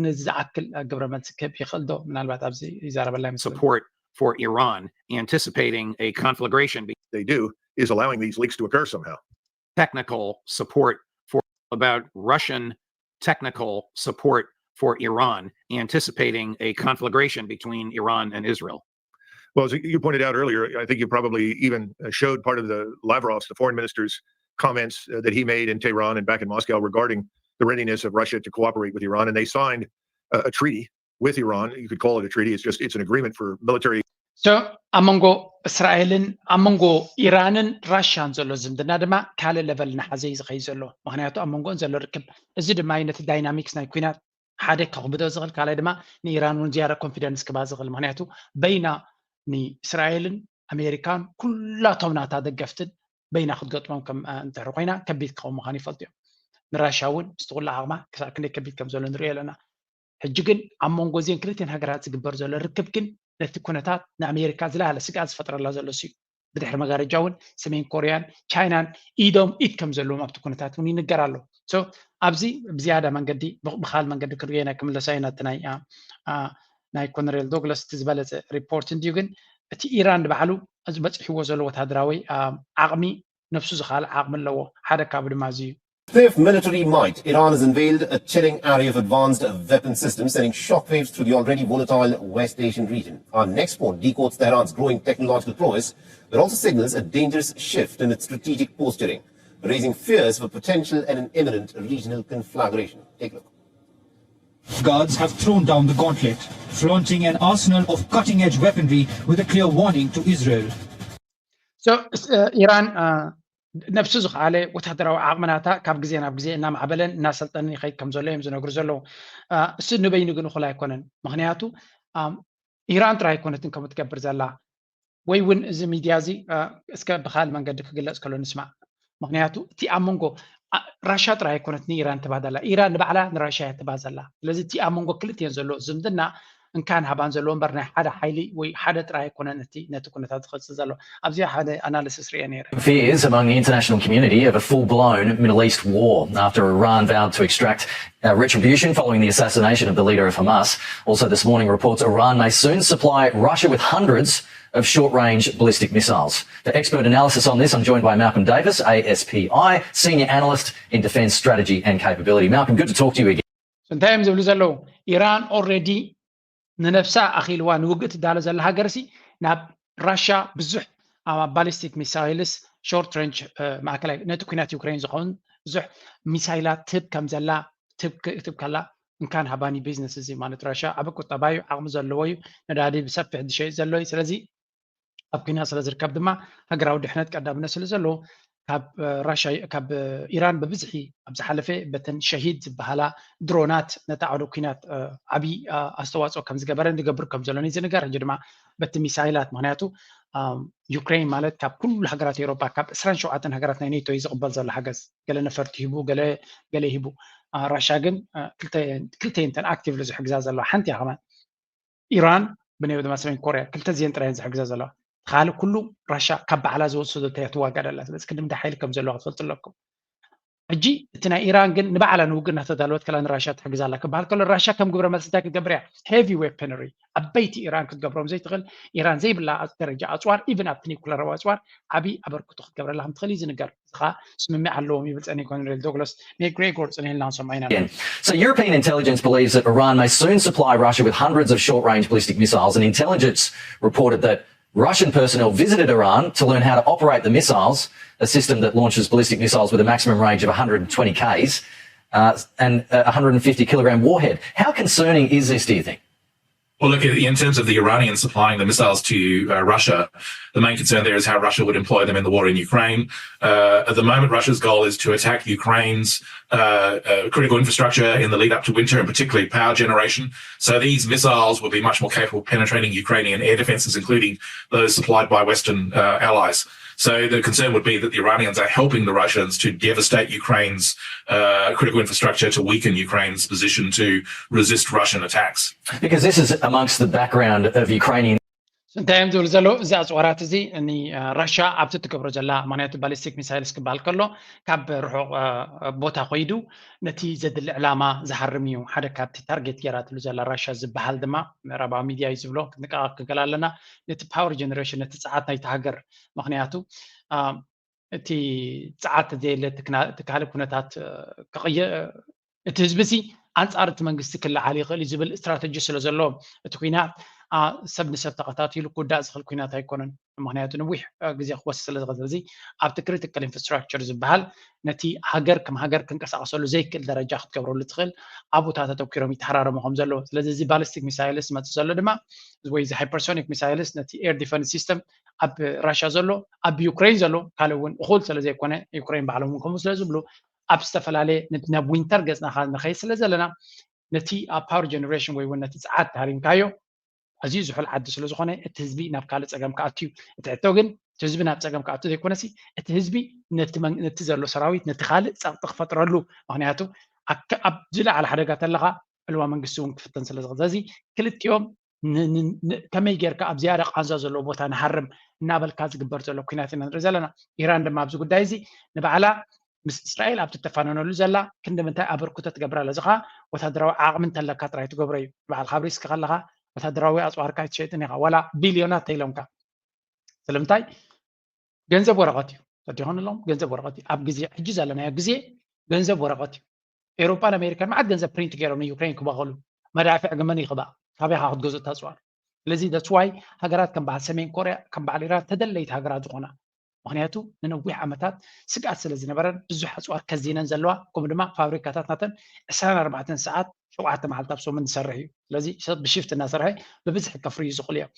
ንዝኣክል ግብረ መልሲ ክህብ ይኽእል ዶ? ምናልባት ኣብዚ ይዛረበላ ይመስለኒ። Support for Iran, anticipating a conflagration. They do is allowing these leaks to occur somehow. Technical support for about Russian technical support for Iran, anticipating a conflagration between Iran and Israel. Well, as you pointed out earlier, I think you probably even uh, showed part of the Lavrov's, the foreign minister's comments uh, that he made in Tehran and back in Moscow regarding the readiness of Russia to cooperate with Iran. And they signed uh, a treaty with Iran. You could call it a treaty. It's just it's an agreement for military. So ኣብ መንጎ እስራኤልን ኣብ መንጎ ኢራንን ራሽያን ዘሎ ዝምድና ድማ ካልእ ለቨል እናሓዘ እዩ ዝኸይድ ዘሎ። ምክንያቱ ኣብ መንጎን ዘሎ ርክብ እዚ ድማ እዩ ነቲ ዳይናሚክስ ናይ ኩናት ሓደ ከኽብዶ ዝኽእል፣ ካልኣይ ድማ ንኢራን እውን ዝያዳ ኮንፊደንስ ክባ ዝኽእል። ምክንያቱ በይና ንእስራኤልን ኣሜሪካን ኩላቶም ናታ ደገፍትን በይና ክትገጥሞም ከም እንተር ኮይና ከቢድ ክኸውን ምዃኑ ይፈልጡ እዮም። ንራሽያ እውን ምስቲ ኩሉ ዓቕማ ክሳብ ክንደይ ከቢድ ከም ዘሎ ንሪኦ ኣለና። ሕጂ ግን ኣብ መንጎ እዚን ክልቲን ሃገራት ዝግበር ዘሎ ርክብ ግን ነቲ ኩነታት ንኣሜሪካ ዝለዓለ ስግኣት ዝፈጥረላ ዘሎ እዩ። ብድሕሪ መጋረጃ እውን ሰሜን ኮርያን ቻይናን ኢዶም ኢድ ከም ዘለዎም ኣብቲ ኩነታት እውን ይንገር ኣሎ። ኣብዚ ብዝያዳ መንገዲ ብካል መንገዲ ክንሪኦ ኢና ክምለሳ ኢና። እቲ ናይ ናይ ኮነሬል ዶግላስ እቲ ዝበለፀ ሪፖርት እንድዩ። ግን እቲ ኢራን ንባዕሉ በፂሕዎ ዘሎ ወታደራዊ ዓቕሚ ነብሱ ዝካል ዓቕሚ ኣለዎ። ሓደ ካብ ድማ እዚ እዩ። With military might, Iran has unveiled a chilling array of advanced weapon systems, sending shockwaves through the already volatile West Asian region. Our next point decodes Tehran's growing technological prowess, but also signals a dangerous shift in its strategic posturing. raising fears of a potential and an imminent regional conflagration. Take a look. Guards have thrown down the gauntlet, flaunting an arsenal of cutting edge weaponry with a clear warning to Israel. So ኢራን ነብሱ ዝኸኣለ ወታደራዊ ዓቕምናታ ካብ ግዜ ናብ ግዜ እናማዕበለን እናሰልጠንን ይኸይድ ከም ዘሎ እዮም ዝነግሩ ዘለዉ። እሱ ንበይኑ ግን እኹል ኣይኮነን። ምክንያቱ ኢራን ጥራይ ኣይኮነትን ከምኡ ትገብር ዘላ፣ ወይ እውን እዚ ሚድያ እዚ እስከ ብካል መንገዲ ክግለፅ ከሎ ንስማዕ። ምክንያቱ እቲ ኣብ መንጎ ራሻ ጥራይ ኣይኮነት ንኢራን ትባዘላ፣ ኢራን ንባዕላ ንራሻ እያ ትባዘላ። ስለዚ እቲ ኣብ መንጎ ክልቲኤን ዘሎ ዝምድና እንካን ሃባን ዘለዎ እምበር ናይ ሓደ ሓይሊ ወይ ሓደ ጥራይ ኣይኮነን እቲ ነቲ ኩነታት ዝኸጽእ ዘሎ። ኣብዚኣ ሓደ ኣናሊሲስ ርየ ነይረ። Fears among the international community of a full-blown Middle East war after Iran vowed to extract uh, retribution following the assassination of the leader of Hamas. Also this morning, reports Iran may soon supply Russia with hundreds of short-range ballistic missiles. For expert analysis on this, I'm joined by Malcolm Davis, A S P I, senior analyst in defence strategy and capability. Malcolm, good to talk to you again. እንታይ እዮም ዝብሉ ዘለዉ? ኢራን ኦልሬዲ ንነብሳ ኣኺልዋ ንውግእ ትዳሎ ዘላ ሃገርሲ ናብ ራሻ ብዙሕ ባሊስቲክ ሚሳይልስ ሾርት ሬንጅ ማእከላይ ነቲ ኩናት ዩክሬን ዝኸውን ብዙሕ ሚሳይላት ትህብ ከም ዘላ ትህብ ከላ እንካን ሃባኒ ቢዝነስ እዚ ማለት ራሻ ዓቢ ቁጠባ እዩ፣ ዓቕሚ ዘለዎ እዩ፣ ነዳዲ ብሰፊሕ ዝሸይጥ ዘሎ እዩ። ስለዚ ኣብ ኩናት ስለ ዝርከብ ድማ ሃገራዊ ድሕነት ቀዳምነት ስለ ዘለዎ ካብ ራሻ ካብ ኢራን ብብዝሒ ኣብ ዝሓለፈ በተን ሸሂድ ዝበሃላ ድሮናት ነቲ ዓውደ ኩናት ዓብዪ ኣስተዋፅኦ ከም ዝገበረን ዝገብር ከም ዘሎን እዩ ዝንገር። ሕጂ ድማ በቲ ሚሳይላት፣ ምክንያቱ ዩክሬን ማለት ካብ ኩሉ ሃገራት ኤውሮጳ ካብ ዕስራን ሸውዓተን ሃገራት ናይ ኔቶ እዩ ዝቕበል ዘሎ ሓገዝ። ገለ ነፈርቲ ሂቡ፣ ገለ ገለ ሂቡ። ራሻ ግን ክልተ እየን ኣክቲቭሊ ዝሕግዛ ዘለዋ፣ ሓንቲ እያ ከማን ኢራን ብናይ ድማ ሰሜን ኮርያ ክልተ እዚአን ጥራይ እየን ዝሕግዛ ዘለዋ። ካልእ ኩሉ ራሻ ካብ ባዕላ ዝወሰደቶ እያ ትዋጋእ ዘላ። ስለዚ ክንዲ ሓይሊ ከም ዘለዋ ክትፈልጡ ኣለኩም። ሕጂ እቲ ናይ ኢራን ግን ንባዕላ ንውግእ እናተዳለወት ከላ ንራሻ ትሕግዛ ኣላ ክበሃል ከሎ ራሻ ከም ግብረ መልሲ እንታይ ክትገብር እያ? ሄቪ ዌፐነሪ ዓበይቲ ኢራን ክትገብሮም ዘይትኽእል፣ ኢራን ዘይብላ ደረጃ ኣፅዋር ኢቭን ኣብቲ ኒኩለራዊ ኣፅዋር ዓብዪ ኣበርክቶ ክትገብረላ ከም ትኽእል እዩ ዝንገር። እዚ ከዓ ስምምዕ ኣለዎም ይብል ፀኒሑ ኮሎኔል ዶግላስ ሜክግሬጎር ፅኒሕልና ክንሰምዖ ኢና። So European intelligence believes that Iran may soon supply Russia with hundreds of short-range ballistic missiles, and intelligence reported that Russian personnel visited Iran to learn how to operate the missiles, a system that launches ballistic missiles with a maximum range of one hundred twenty Ks uh, and a one hundred fifty kilogram warhead. How concerning is this, do you think? Well, look, in terms of the Iranians supplying the missiles to uh, Russia, the main concern there is how Russia would employ them in the war in Ukraine. Uh, at the moment, Russia's goal is to attack Ukraine's uh, uh, critical infrastructure in the lead up to winter, and particularly power generation. So these missiles would be much more capable of penetrating Ukrainian air defenses, including those supplied by Western uh, allies. So the concern would be that the Iranians are helping the Russians to devastate Ukraine's uh, critical infrastructure, to weaken Ukraine's position to resist Russian attacks. Because this is amongst the background of Ukrainian እንታይ እዮም ዝብሉ ዘለዉ? እዚ ኣፅዋራት እዚ ንራሻ ኣብቲ ትገብሮ ዘላ፣ ምክንያቱ ባሊስቲክ ሚሳይልስ ክበሃል ከሎ ካብ ርሑቕ ቦታ ኮይዱ ነቲ ዘድሊ ዕላማ ዝሃርም እዩ። ሓደ ካብቲ ታርጌት ገይራትሉ ዘላ ራሻ ዝበሃል ድማ ምዕራባዊ ሚድያ እዩ ዝብሎ። ክንጥንቀቕ ክንክእል ኣለና ነቲ ፓወር ጀነሬሽን፣ ነቲ ፀዓት ናይቲ ሃገር። ምክንያቱ እቲ ፀዓት ዘየለ እቲ ካልእ ኩነታት ክቕየ እቲ ህዝቢ ሲ ኣንፃር እቲ መንግስቲ ክለዓል ይኽእል እዩ ዝብል ስትራተጂ ስለ ዘለዎ እቲ ኩናት ሰብ ንሰብ ተኸታቲሉ ክውዳእ ዝኽእል ኩናት ኣይኮነን። ምክንያቱ ነዊሕ ግዜ ክወስድ ስለ ዝኽእል፣ ስለዚ ኣብቲ ክሪቲካል ኢንፍራስትራክቸር ዝበሃል ነቲ ሃገር ከም ሃገር ክንቀሳቀሰሉ ዘይክእል ደረጃ ክትገብረሉ ትኽእል ኣብኡታት ኣተኪሮም ይተሓራረሙ ከም ዘለዉ። ስለዚ እዚ ባሊስቲክ ሚሳይልስ ዝመፅእ ዘሎ ድማ ወይ እዚ ሃይፐርሶኒክ ሚሳይልስ ነቲ ኤር ዲፈንስ ሲስተም ኣብ ራሻ ዘሎ ኣብ ዩክሬን ዘሎ ካልእ እውን እኹል ስለ ዘይኮነ ዩክሬን ባዕሎም እውን ከምኡ ስለ ዝብሉ ኣብ ዝተፈላለየ ናብ ዊንተር ገፅና ንኸይድ ስለ ዘለና ነቲ ኣብ ፓወር ጀነሬሽን ወይ እውን ነቲ ፀዓት ሃሪምካዮ ኣዝዩ ዝሑል ዓዲ ስለ ዝኾነ እቲ ህዝቢ ናብ ካልእ ፀገም ክኣቱ እዩ። እቲ ሕቶ ግን እቲ ህዝቢ ናብ ፀገም ክኣቱ ዘይኮነሲ እቲ ህዝቢ ነቲ ዘሎ ሰራዊት ነቲ ካልእ ፀቕጢ ክፈጥረሉ፣ ምክንያቱ ኣብ ዝለዓለ ሓደጋ ተለኻ ዕልዋ መንግስቲ እውን ክፍተን ስለ ዝኽእል፣ ስለዚ ክልቲኦም ከመይ ጌርካ ኣብ ዝያዳ ቃንዛ ዘለዎ ቦታ ንሃርም እናበልካ ዝግበር ዘሎ ኩናት ኢና ንርኢ ዘለና። ኢራን ድማ ኣብዚ ጉዳይ እዚ ንባዕላ ምስ እስራኤል ኣብ ትተፋነነሉ ዘላ ክንዲ ምንታይ ኣበርክቶ ትገብር ኣላ? እዚ ኸዓ ወታደራዊ ዓቕሚ እንተለካ ጥራይ ትገብሮ እዩ። ንባዕልካ ኣብ ሪስክ ከለኻ ወታደራዊ ኣፅዋርካ ኣይትሸይጥን ኢኻ፣ ዋላ ቢልዮናት ተኢሎምካ። ስለምንታይ? ገንዘብ ወረቐት እዩ። ተዲኾንሎም ገንዘብ ወረቐት እዩ። ኣብ ግዜ ሕጂ ዘለናዮ ግዜ ገንዘብ ወረቐት እዩ። ኤውሮፓን ኣሜሪካን መዓት ገንዘብ ፕሪንት ገይሮም ንዩክሬን ክበኸሉ መዳፍዕ ግመን ይኽባእ ካበይ ኢኻ ክትገዝኦ ኣፅዋር? ስለዚ that's why ሃገራት ከም በዓል ሰሜን ኮርያ ከም በዓል ኢራን ተደለይቲ ሃገራት ዝኾና ምክንያቱ ንነዊሕ ዓመታት ስግኣት ስለ ዝነበረን ብዙሕ ኣፅዋር ከዚነን ዘለዋ፣ ከምኡ ድማ ፋብሪካታት ናተን ዕስራን ኣርባዕተን ሰዓት ሸውዓተ መዓልቲ ኣብ ሰሙን ዝሰርሕ እዩ። ስለዚ ሰብ ብሽፍት እናሰርሐ ብብዝሒ ከፍርዩ ዝኽእሉ እዮም።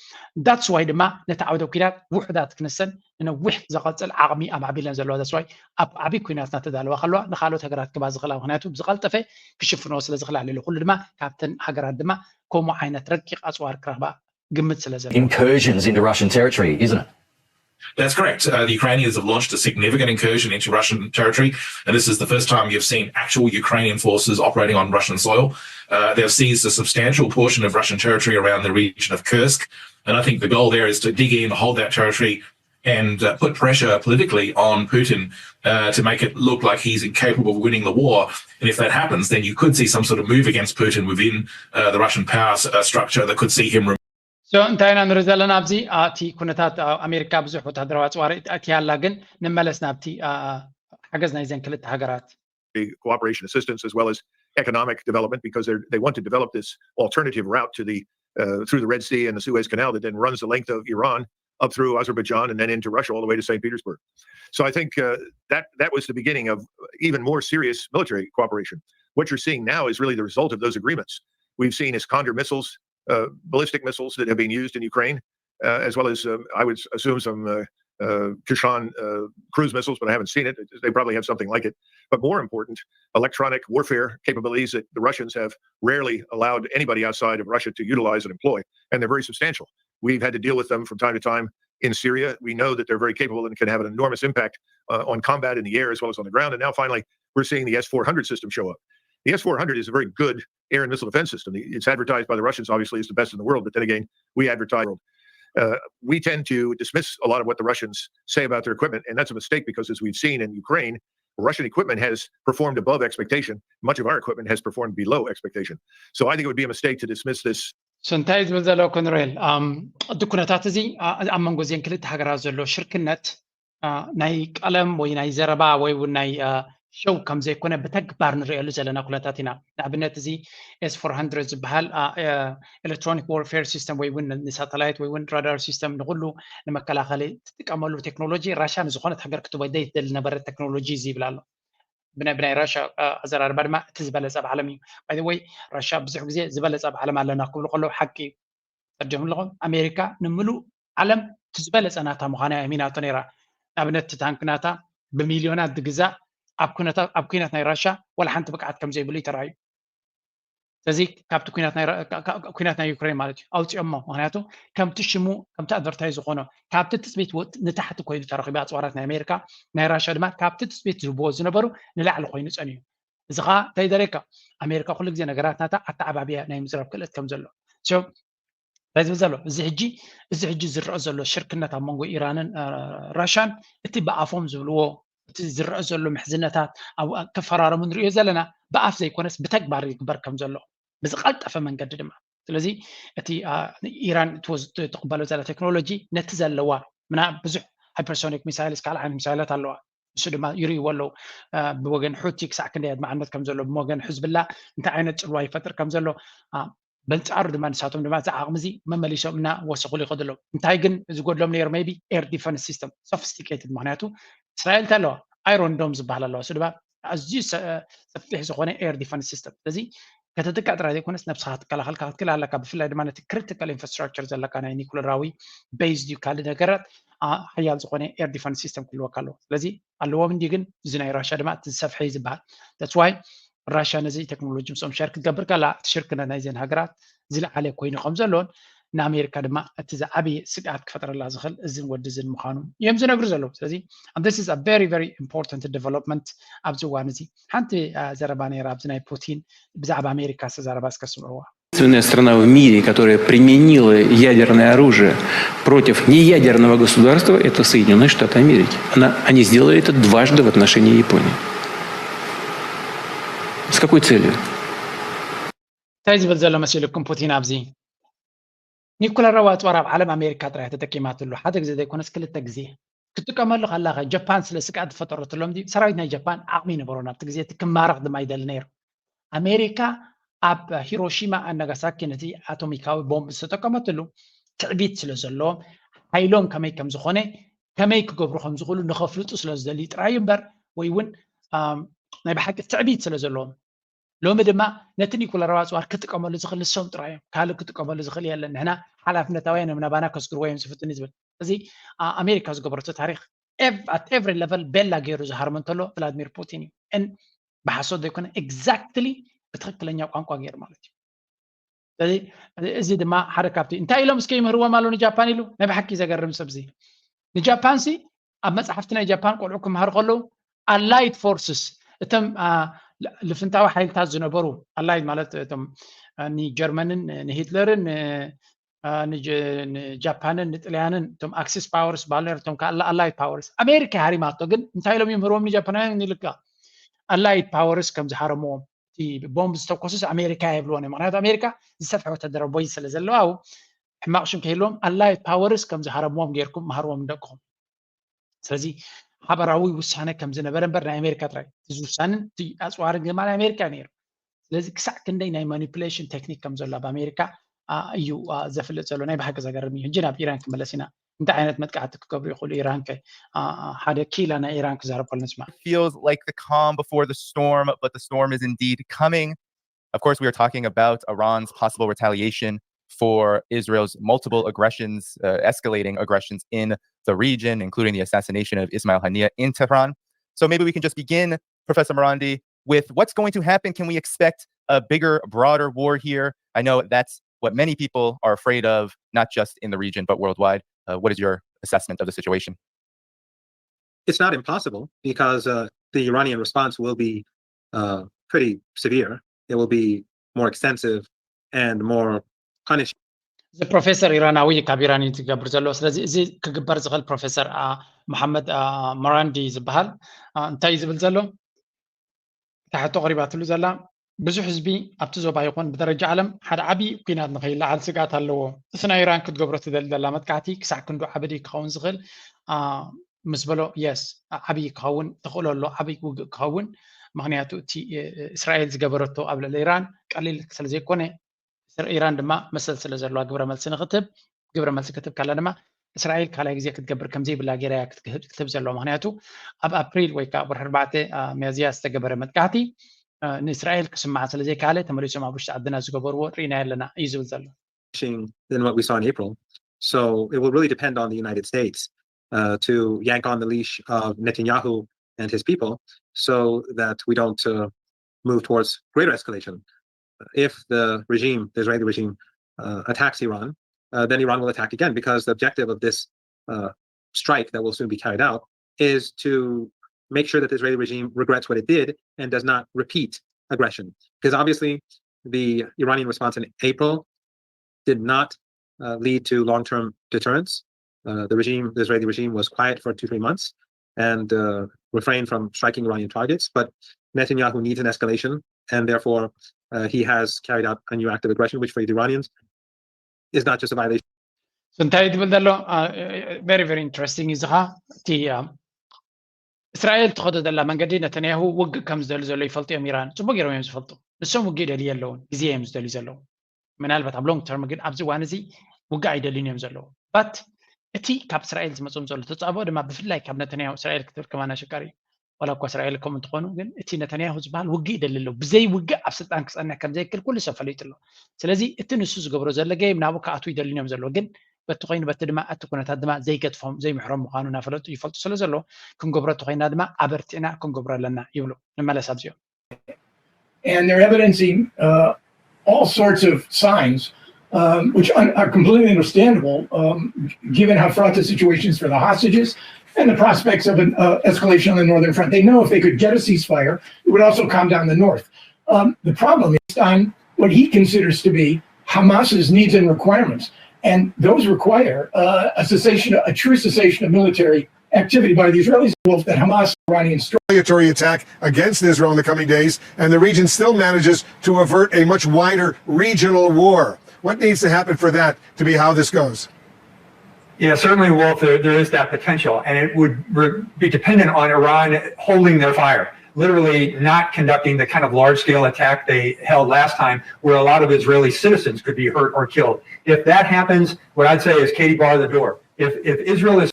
That's why ድማ ነቲ ዓውደ ኲናት ውሑዳት ክንሰን ንነዊሕ ዘቐፅል ዓቕሚ ኣማዕቢለን ዘለዋ። That's why ኣብ ዓብዪ ኲናት እናተዳለዋ ከለዋ ንካልኦት ሃገራት ክባ ዝኽእላ፣ ምክንያቱ ብዝቐልጠፈ ክሽፍንዎ ስለ ዝኽእላ። ልዕሊ ኩሉ ድማ ካብተን ሃገራት ድማ ከምኡ ዓይነት ረቂቕ ኣፅዋር ክረኽባ ግምት ስለ ዘሎ። Incursions into Russian territory, isn't it? That's correct. Uh, the Ukrainians have launched a significant incursion into Russian territory, and this is the first time you've seen actual Ukrainian forces operating on Russian soil. Uh, they've seized a substantial portion of Russian territory around the region of Kursk, and I think the goal there is to dig in, hold that territory, and uh, put pressure politically on Putin uh, to make it look like he's incapable of winning the war. And if that happens, then you could see some sort of move against Putin within uh, the Russian power s- uh, structure that could see him So እንታይ ኢና ንርኢ ዘለና ኣብዚ? እቲ ኩነታት፣ ኣሜሪካ ብዙሕ ወታደራዊ ኣፅዋር ኣእትያ ኣላ። ግን ንመለስ ናብቲ ሓገዝ ናይዘን ክልተ ሃገራት። Cooperation assistance as well as economic development, because they they want to develop this alternative route to the uh, through the Red Sea and the Suez Canal that then runs the length of Iran up through Azerbaijan and then into Russia all the way to Saint Petersburg. So I think uh, that that was the beginning of even more serious military cooperation. What you're seeing now is really the result of those agreements. We've seen Iskander missiles, uh, ballistic missiles that have been used in Ukraine, uh, as well as um, I would assume some uh, uh, Kashan uh, cruise missiles, but I haven't seen it. They probably have something like it. But more important, electronic warfare capabilities that the Russians have rarely allowed anybody outside of Russia to utilize and employ, and they're very substantial. We've had to deal with them from time to time in Syria. We know that they're very capable and can have an enormous impact uh, on combat in the air as well as on the ground. And now, finally, we're seeing the S four hundred system show up. The S four hundred is a very good air and missile defense system. It's advertised by the Russians, obviously, as the best in the world, but then again, we advertise. Uh, we tend to dismiss a lot of what the Russians say about their equipment, and that's a mistake because, as we've seen in Ukraine, Russian equipment has performed above expectation. Much of our equipment has performed below expectation. So I think it would be a mistake to dismiss this. So እንታይ ዝብል ዘሎ ኮንሬል? እቲ ኩነታት እዚ ኣብ መንጎ እዚን ክልተ ሃገራት ዘሎ ሽርክነት ናይ ቀለም ወይ ናይ ዘረባ ወይ እውን ናይ ሸው ከም ዘይኮነ ብተግባር ንሪእሉ ዘለና ኩነታት ኢና። ንኣብነት እዚ S four hundred ዝበሃል electronic warfare system ወይ እውን ንሳተላይት ወይ እውን ራዳር ሲስተም ንኩሉ ንመከላኸሊ ትጥቀመሉ ቴክኖሎጂ ራሻ ንዝኾነት ሃገር ክትበደይ ትደሊ ነበረ ቴክኖሎጂ እዚ ይብል ኣሎ። ብናይ ብናይ ራሻ ኣዘራርባ ድማ እቲ ዝበለፀ ኣብ ዓለም እዩ። By the way ራሻ ብዙሕ ግዜ ዝበለፀ ኣብ ዓለም ኣለና ክብሉ ከለዉ ሓቂ እዩ። ጸርጆም ኣለኹም ኣሜሪካ ንምሉእ ዓለም እቲ ዝበለጸ ናታ ምዃና እያ ሚናቶ ነይራ። ንኣብነት እቲ ታንክ ናታ ብሚልዮናት ዝግዛእ ኣብ ኩነታት ኣብ ኩናት ናይ ራሻ ወላ ሓንቲ ብቅዓት ከም ዘይብሉ እዩ ተራእዩ። ስለዚ ካብቲ ኩናት ናይ ኩናት ናይ ዩክሬን ማለት እዩ ኣውፅኦሞ። ምክንያቱ ከምቲ ሽሙ ከምቲ ኣድቨርታይዝ ዝኾኖ ካብቲ ትፅቢት ንታሕቲ ኮይኑ ተረኪቡ ኣፅዋራት ናይ ኣሜሪካ፣ ናይ ራሻ ድማ ካብቲ ትፅቢት ዝህብዎ ዝነበሩ ንላዕሊ ኮይኑ ፀኒዩ። እዚ ከዓ እንታይ ደረካ ኣሜሪካ ኩሉ ግዜ ነገራት ናታ ኣተዓባብያ ናይ ምዝራብ ክእለት ከም ዘሎ ታይ ዝብል ዘሎ እዚ ሕጂ እዚ ሕጂ ዝረአ ዘሎ ሽርክነት ኣብ መንጎ ኢራንን ራሻን እቲ ብኣፎም ዝብልዎ እቲ ዝረአ ዘሎ ምሕዝነታት ኣብ ክፈራረሙ ንሪኦ ዘለና ብኣፍ ዘይኮነስ ብተግባር ይግበር ከም ዘሎ ብዝቀልጠፈ መንገዲ ድማ ስለዚ እቲ ኢራን ትቅበሎ ዘላ ቴክኖሎጂ ነቲ ዘለዋ ምና ብዙሕ ሃይፐርሶኒክ ሚሳይልስ ካልእ ዓይነት ሚሳይላት ኣለዋ ንሱ ድማ ይርእይዎ ኣለዉ ብወገን ሑቲ ክሳዕ ክንደይ ኣድማዕነት ከም ዘሎ ብወገን ሕዝብላ እንታይ ዓይነት ፅልዋ ይፈጥር ከም ዘሎ በንፃሩ ድማ ንሳቶም ድማ እዚ ዓቕሚ እዚ መመሊሶም እናወሰኹሉ ይኸዱ ኣለዉ እንታይ ግን ዝጎድሎም ነይሩ maybe air defense system sophisticated ምክንያቱ እስራኤል እንታይ ኣለዋ ኣይሮን ዶም ዝበሃል ኣለዋ እሱ ድማ ኣዝዩ ሰፊሕ ዝኾነ air defense system ስለዚ ከተጥቅዕ ጥራይ ዘይኮነስ ነብስኻ ክትከላኸል ክትክእል ኣለካ ብፍላይ ድማ ነቲ critical infrastructure ዘለካ ናይ ኒኩለራዊ based እዩ ካልእ ነገራት ሓያል ዝኾነ air defense system ክህልወካ ኣለዎ ስለዚ ኣለዎም እንዲ ግን እዚ ናይ ራሻ ድማ እቲ ዝሰፍሐ እዩ ዝበሃል that's why ራሻ ነዚ ቴክኖሎጂ ምስኦም ሸር ክትገብር ከላ እቲ ሽርክነት ናይዘን ሃገራት ዝለዓለ ኮይኑ ከም ዘሎን ንኣሜሪካ ድማ እቲ ዝዓበየ ስግኣት ክፈጥረላ ዝኽእል እዝን ወዲ እዝን ምዃኑ እዮም ዝነግሩ ዘለዉ ስለዚ this is a very very important development ኣብዚ እዋን እዚ ሓንቲ ዘረባ ነይራ ኣብዚ ናይ ፑቲን ብዛዕባ ኣሜሪካ ዝተዛረባ እስከ ስምዕዋ Единственная страна в мире, которая применила ядерное оружие против неядерного государства, это Соединенные Штаты Америки. Она, они сделали это дважды в отношении Японии. С какой целью? እንታይ ዝብል ዘሎ መሲልኩም ፑቲን ኣብዚ ኒኩለራዊ ኣፅዋር ኣብ ዓለም ኣሜሪካ ጥራይ ተጠቂማትሉ ሓደ ግዜ ዘይኮነስ ክልተ ግዜ ክትጥቀመሉ ከላኸ ጃፓን ስለ ስግኣት ዝፈጠረትሎም ሰራዊት ናይ ጃፓን ዓቕሚ ይነበሮ ናብቲ ግዜ እቲ ክማረኽ ድማ ይደሊ ነይሩ ኣሜሪካ ኣብ ሂሮሺማ ኣናጋሳኪ ነቲ ኣቶሚካዊ ቦምብ ዝተጠቀመትሉ ትዕቢት ስለ ዘለዎም ሓይሎም ከመይ ከም ዝኾነ ከመይ ክገብሩ ከም ዝኽእሉ ንኸፍልጡ ስለ ዝደልዩ ጥራይ እምበር፣ ወይ እውን ናይ ብሓቂ ትዕቢት ስለ ዘለዎም። ሎሚ ድማ ነቲ ኒኩለራዊ ኣፅዋር ክጥቀመሉ ዝኽእል ንሶም ጥራይ እዮም። ካልእ ክጥቀመሉ ዝኽእል የለን። ንሕና ሓላፍነታውያን እዮም፣ ናባና ከስግርዎ እዮም ዝፍትኑ ዝብል። እዚ ኣሜሪካ ዝገበረቶ ታሪኽ at every level ቤላ ገይሩ ዝሃርሞ እንተሎ ቭላድሚር ፑቲን እዩ። ብሓሶት ዘይኮነ exactly ብትኽክለኛ ቋንቋ ገይሩ ማለት እዩ። ስለዚ እዚ ድማ ሓደ ካብቲ እንታይ ኢሎም እስከ ይምህርዎም ኣሎ ንጃፓን ኢሉ ናይ ብሓቂ ዘገርም ሰብ እዚ ንጃፓን ሲ ኣብ መፅሓፍቲ ናይ ጃፓን ቆልዑ ክምሃሩ ከለዉ allied forces እቶም ልፍንታዊ ሓይልታት ዝነበሩ allied ማለት እቶም ንጀርመንን ንሂትለርን ንጃፓንን ንጥልያንን እቶም ኣክሲስ ፓወርስ ባሉ ነርቶም allied powers ኣሜሪካ ሃሪማቶ ግን እንታይ ኢሎም ይምህርዎም ንጃፓናውያን ንልካ allied powers ከም ዝሃረምዎም ቦምብ ዝተኮሱስ ኣሜሪካ የብልዎን እዮም ምክንያቱ ኣሜሪካ ዝሰፍሐ ወታደራዊ ቦይ ስለ ዘለዋ ሕማቕ ሽም ከይህልዎም allied powers ከም ዝሃረምዎም ጌርኩም መሃርዎም ንደቅኹም ስለዚ ሓበራዊ ውሳነ ከም ዝነበረ እምበር ናይ ኣሜሪካ ጥራይ እዚ ውሳንን ኣፅዋርን ድማ ናይ ኣሜሪካ ነይሩ ስለዚ ክሳዕ ክንደይ ናይ ማኒፕሌሽን ቴክኒክ ከም ዘሎ ኣብ ኣሜሪካ እዩ ዘፍልጥ ዘሎ ናይ ብሓቂ ዘገርም እዩ ሕጂ ናብ ኢራን ክመለስ ኢና እንታይ ዓይነት መጥቃዕቲ ክገብሩ ይኽእሉ ኢራን ከ ሓደ ኪላ ናይ ኢራን ክዛረብ ከሎ ንስማ feels like the calm before the storm, but the storm is indeed coming. Of course, we are talking about Iran's possible retaliation for Israel's multiple aggressions, uh, escalating aggressions in the region, including the assassination of Ismail Haniyeh in Tehran. So maybe we can just begin, Professor Marandi, with what's going to happen. Can we expect a bigger, broader war here? I know that's what many people are afraid of, not just in the region, but worldwide. Uh, what is your assessment of the situation? It's not impossible because uh, the Iranian response will be uh, pretty severe. It will be more extensive and more punishing. እዚ ፕሮፌሰር ኢራናዊ ካብ ኢራን እዩ ዝገብር ዘሎ ስለዚ እዚ ክግበር ዝኽእል ፕሮፌሰር መሓመድ መራንዲ ዝበሃል እንታይ እዩ ዝብል ዘሎ እታ ሕቶ ቀሪባትሉ ዘላ ብዙሕ ህዝቢ ኣብቲ ዞባ ይኹን ብደረጃ ዓለም ሓደ ዓብዪ ኩናት ንኸይለዓል ስግኣት ኣለዎ። እቲ ናይ ኢራን ክትገብሮ ትደሊ ዘላ መጥቃዕቲ ክሳዕ ክንዱ ዓብዲ ክኸውን ዝኽእል ምስ በሎ የስ ዓብዪ ክኸውን ተኽእሎ ኣሎ ዓብዪ ውግእ ክኸውን ምክንያቱ እቲ እስራኤል ዝገበረቶ ኣብ ልዕሊ ኢራን ቀሊል ስለ ዘይኮነ ኢራን ድማ መሰል ስለ ዘለዋ ግብረ መልሲ ንክትብ ግብረ መልሲ ክትብ ካላ ድማ እስራኤል ካልኣይ ግዜ ክትገብር ከምዘይብላ ገይራ ክትብ ዘለዋ ምክንያቱ ኣብ ኣፕሪል ወይ ከዓ ወርሒ ኣርባዕተ ሚያዝያ ዝተገበረ መጥቃዕቲ ንእስራኤል ክስማዓ ስለ ዘይከኣለ ተመሊሶም ኣብ ውሽጢ ዓድና ዝገበርዎ ርኢና ኣለና እዩ ዝብል ዘሎ than what we saw in April. So it will really depend on the United States uh, to yank on the leash of Netanyahu and his people so that we don't uh, move towards greater escalation. If the regime, the Israeli regime, uh, attacks Iran, uh, then Iran will attack again because the objective of this uh, strike that will soon be carried out is to make sure that the Israeli regime regrets what it did and does not repeat aggression. Because obviously, the Iranian response in April did not uh, lead to long term deterrence. Uh, the regime, the Israeli regime, was quiet for two, three months and uh, refrained from striking Iranian targets. But Netanyahu needs an escalation, and therefore uh, he has carried out a new act of aggression, which for the Iranians is not just a violation. እንታይ ትብል ዘሎ very very interesting እዚ ኻ እቲ እስራኤል ትኸዶ ዘላ መንገዲ ነተንያሁ ውግእ ከም ዝደሊ ዘሎ ይፈልጡ እዮም ኢራን ፅቡቅ ገይሮም እዮም ዝፈልጡ ንሶም ውግእ ደልዩ ኣለውን ግዜ እዮም ዝደልዩ ዘለዉ ምናልባት ኣብ long term ግን ኣብዚ እዋን እዚ ውግእ ኣይደልዩን እዮም ዘለዉ but እቲ ካብ እስራኤል ዝመፅኦም ዘሎ ተፃብኦ ድማ ብፍላይ ካብ ነተንያሁ እስራኤል ክትብል ከማን ኣሸጋሪ እዩ ዋላ እኳ እስራኤል ከም እንትኾኑ ግን እቲ ነተንያሁ ዝበሃል ውግእ ይደሊ ኣለዉ ብዘይ ውግእ ኣብ ስልጣን ክፀንሕ ከም ዘይክል ኩሉ ሰብ ፈሊጡ ኣሎ ስለዚ እቲ ንሱ ዝገብሮ ዘሎ ገይም ናብኡ ክኣትዉ ይደልዩን እዮም ዘለዉ ግን በቲ ኮይኑ በቲ ድማ እቲ ኩነታት ድማ ዘይገጥፎም ዘይምሕሮም ምዃኑ እናፈለጡ ይፈልጡ ስለ ዘሎ ክንገብሮ እቲ ኮይና ድማ ኣበርቲዕና ክንገብሮ ኣለና ይብሉ ንመለስ ኣብዚኦም and they're evidencing uh, all sorts of signs, um, which are, are completely understandable um, given how fraught the situation is for the hostages and the prospects of an uh, escalation on the northern front. They know if they could get a ceasefire, it would also calm down the north. Um, the problem is on what he considers to be Hamas's needs and requirements. And those require uh, a cessation, a true cessation of military activity by the Israelis involved that Hamas Iranian story. Retaliatory attack against Israel in the coming days, and the region still manages to avert a much wider regional war. What needs to happen for that to be how this goes? Yeah, certainly, Wolf, there, there is that potential, and it would re- be dependent on Iran holding their fire, literally not conducting the kind of large scale attack they held last time, where a lot of Israeli citizens could be hurt or killed. If that happens, what I'd say is, Katie, bar the door. If, if Israel is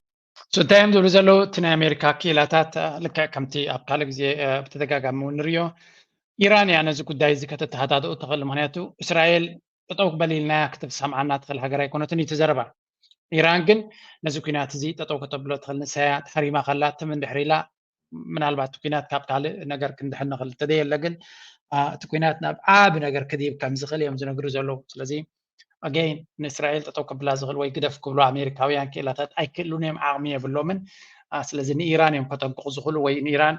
እንታይ እዮም ዝብሉ ዘለዉ? እቲ ናይ ኣሜሪካ ክኢላታት ልክዕ ከምቲ ኣብ ካልእ ግዜ ብተደጋጋሚ እውን ንሪኦ፣ ኢራን እያ ነዚ ጉዳይ እዚ ከተተሃዳድኡ ትኽእል። ምክንያቱ እስራኤል ጠጠው ክበል ኢልናያ ክትሰምዓና ትኽእል ሃገር ኣይኮነትን እዩ እቲ ዘረባ። ኢራን ግን ነዚ ኩናት እዚ ጠጠው ከተብሎ ትኽእል፣ ንሳያ ተሃሪማ ከላ ትም እንድሕር ኢላ ምናልባት ኩናት ካብ ካልእ ነገር ክንድሕን ንኽእል እንተዘየለ ግን እቲ ኩናት ናብ ዓቢ ነገር ክድይብ ከም ዝኽእል እዮም ዝነግሩ ዘለዉ። ስለዚ ኣገይን ንእስራኤል ጠጠው ክብላ ዝኽእል ወይ ግደፍ ክብሉ ኣሜሪካውያን ክኢላታት ኣይክእሉን እዮም፣ ዓቕሚ የብሎምን። ስለዚ ንኢራን እዮም ከጠንቅቑ ዝኽእሉ ወይ ንኢራን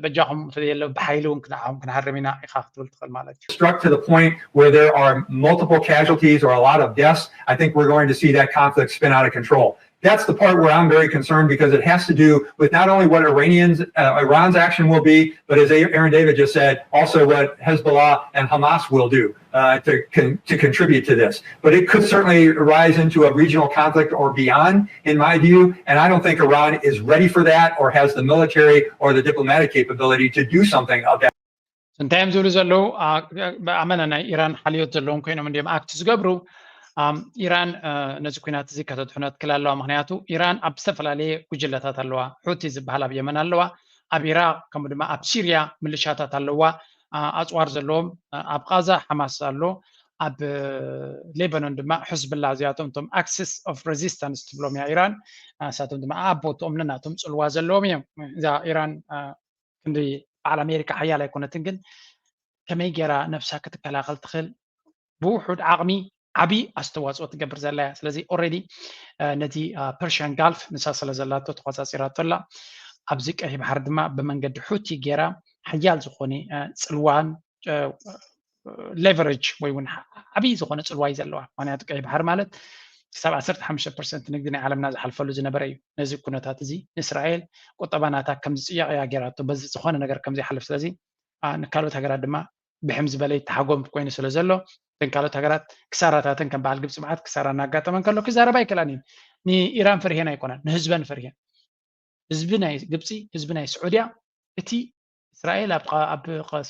በጃኹም እንተዘየለ ብሓይሊ እውን ክንዓኹም ክንሃርም ኢና ኢኻ ክትብል ትኽእል ማለት እዩ። Struck to the point where there are multiple casualties or a lot of deaths, I think we're going to see that conflict spin out of control. That's the part where I'm very concerned because it has to do with not only what Iranians, uh, Iran's action will be, but as Aaron David just said, also what Hezbollah and Hamas will do uh, to, con- to contribute to this. But it could certainly rise into a regional conflict or beyond, in my view. And I don't think Iran is ready for that or has the military or the diplomatic capability to do something of that. እንታይ እዮም ዝብሉ ዘለዉ? ኣመና ናይ ኢራን ሓልዮት ዘለዎም ኮይኖም እንዲም ኣክት ዝገብሩ። ኢራን ነዚ ኩናት እዚ ከተድሕኖ ትክል ኣለዋ። ምክንያቱ ኢራን ኣብ ዝተፈላለየ ጉጅለታት ኣለዋ። ሑቲ ዝበሃል ኣብ የመን ኣለዋ፣ ኣብ ኢራቅ ከምኡ ድማ ኣብ ሲርያ ምልሻታት ኣለዋ፣ ኣፅዋር ዘለዎም። ኣብ ቃዛ ሓማስ ኣሎ፣ ኣብ ሌባኖን ድማ ሕዝብላ፣ እዚኣቶም እቶም ኣክሲስ ኦፍ ሬዚስታንስ ትብሎም እያ ኢራን። ንሳቶም ድማ ኣቦትኦም ነናቶም ፅልዋ ዘለዎም እዮም። እዛ ኢራን ክንዲ በዓል ኣሜሪካ ሓያል ኣይኮነትን፣ ግን ከመይ ገይራ ነብሳ ክትከላኸል ትኽእል ብውሑድ ዓቕሚ ዓብዪ ኣስተዋፅኦ ትገብር ዘላ እያ። ስለዚ ኦልሬዲ ነቲ ፐርሽያን ጋልፍ ንሳ ስለ ዘላቶ ተቆፃፂራቶ ኣላ። ኣብዚ ቀይሕ ባሕሪ ድማ ብመንገዲ ሑቲ ገይራ ሓያል ዝኾነ ፅልዋን ሌቨሬጅ ወይ እውን ዓብዪ ዝኾነ ፅልዋ እዩ ዘለዋ። ምክንያቱ ቀይሕ ባሕሪ ማለት ክሳብ ዓሰርተ ሓሙሽተ ፐርሰንት ንግዲ ናይ ዓለምና ዝሓልፈሉ ዝነበረ እዩ። ነዚ ኩነታት እዚ ንእስራኤል ቁጠባ ናታ ከም ዝፅየቕ እያ ገይራቶ፣ በዚ ዝኾነ ነገር ከም ዘይሓልፍ። ስለዚ ንካልኦት ሃገራት ድማ ብሕም ዝበለ ይተሓጎም ኮይኑ ስለ ዘሎ፣ እተን ካልኦት ሃገራት ክሳራታተን ከም በዓል ግብፂ መዓት ክሳራ እናጋጠመን ከሎ ክዛረባ ኣይክእላን እየን። ንኢራን ፈሪሄን ኣይኮነን፣ ንህዝበን ፈሪሄን። ህዝቢ ናይ ግብፂ፣ ህዝቢ ናይ ስዑድያ፣ እቲ እስራኤል ኣብ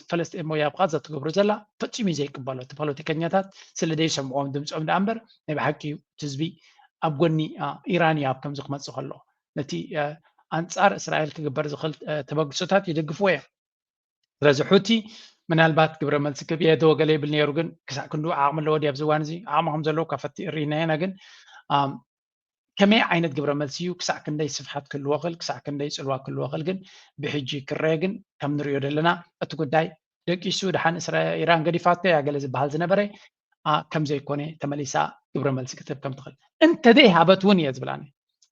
ፈለስጢን ወይ ኣብ ቃዛ ትገብሮ ዘላ ፈፂሙ እዩ ዘይቅበሎ። እቲ ፖለቲከኛታት ስለ ዘይሰምዕዎም ድምፆም ደኣ እምበር ናይ ብሓቂ እዩ እቲ ህዝቢ ኣብ ጎኒ ኢራን እዩ ኣብ ከምዚ ክመፅእ ከሎ። ነቲ ኣንፃር እስራኤል ክግበር ዝኽእል ተበግሶታት ይደግፍዎ እዮም። ስለዚ ሑቲ ምናልባት ግብረ መልሲ ክብ የዶ ገለ ይብል ነይሩ፣ ግን ክሳዕ ክንዱ ዓቕሚ ኣለዎ ድዩ ኣብዚ እዋን እዚ? ዓቕሚ ከም ዘለዎ ካብ ፈቲ ርኢና ኢና፣ ግን ከመይ ዓይነት ግብረ መልሲ እዩ፣ ክሳዕ ክንደይ ስፍሓት ክህልዎ ክእል፣ ክሳዕ ክንደይ ፅልዋ ክህልዎ ክእል ግን ብሕጂ ክረአ ግን ከም ንሪኦ ዘለና እቲ ጉዳይ ደቂሱ ድሓን ኢራን ገዲፋቶ እያ ገለ ዝበሃል ዝነበረ ከም ዘይኮነ ተመሊሳ ግብረ መልሲ ክትህብ ከም ትኽእል እንተዘይ ሃበት እውን እየ ዝብላኒ።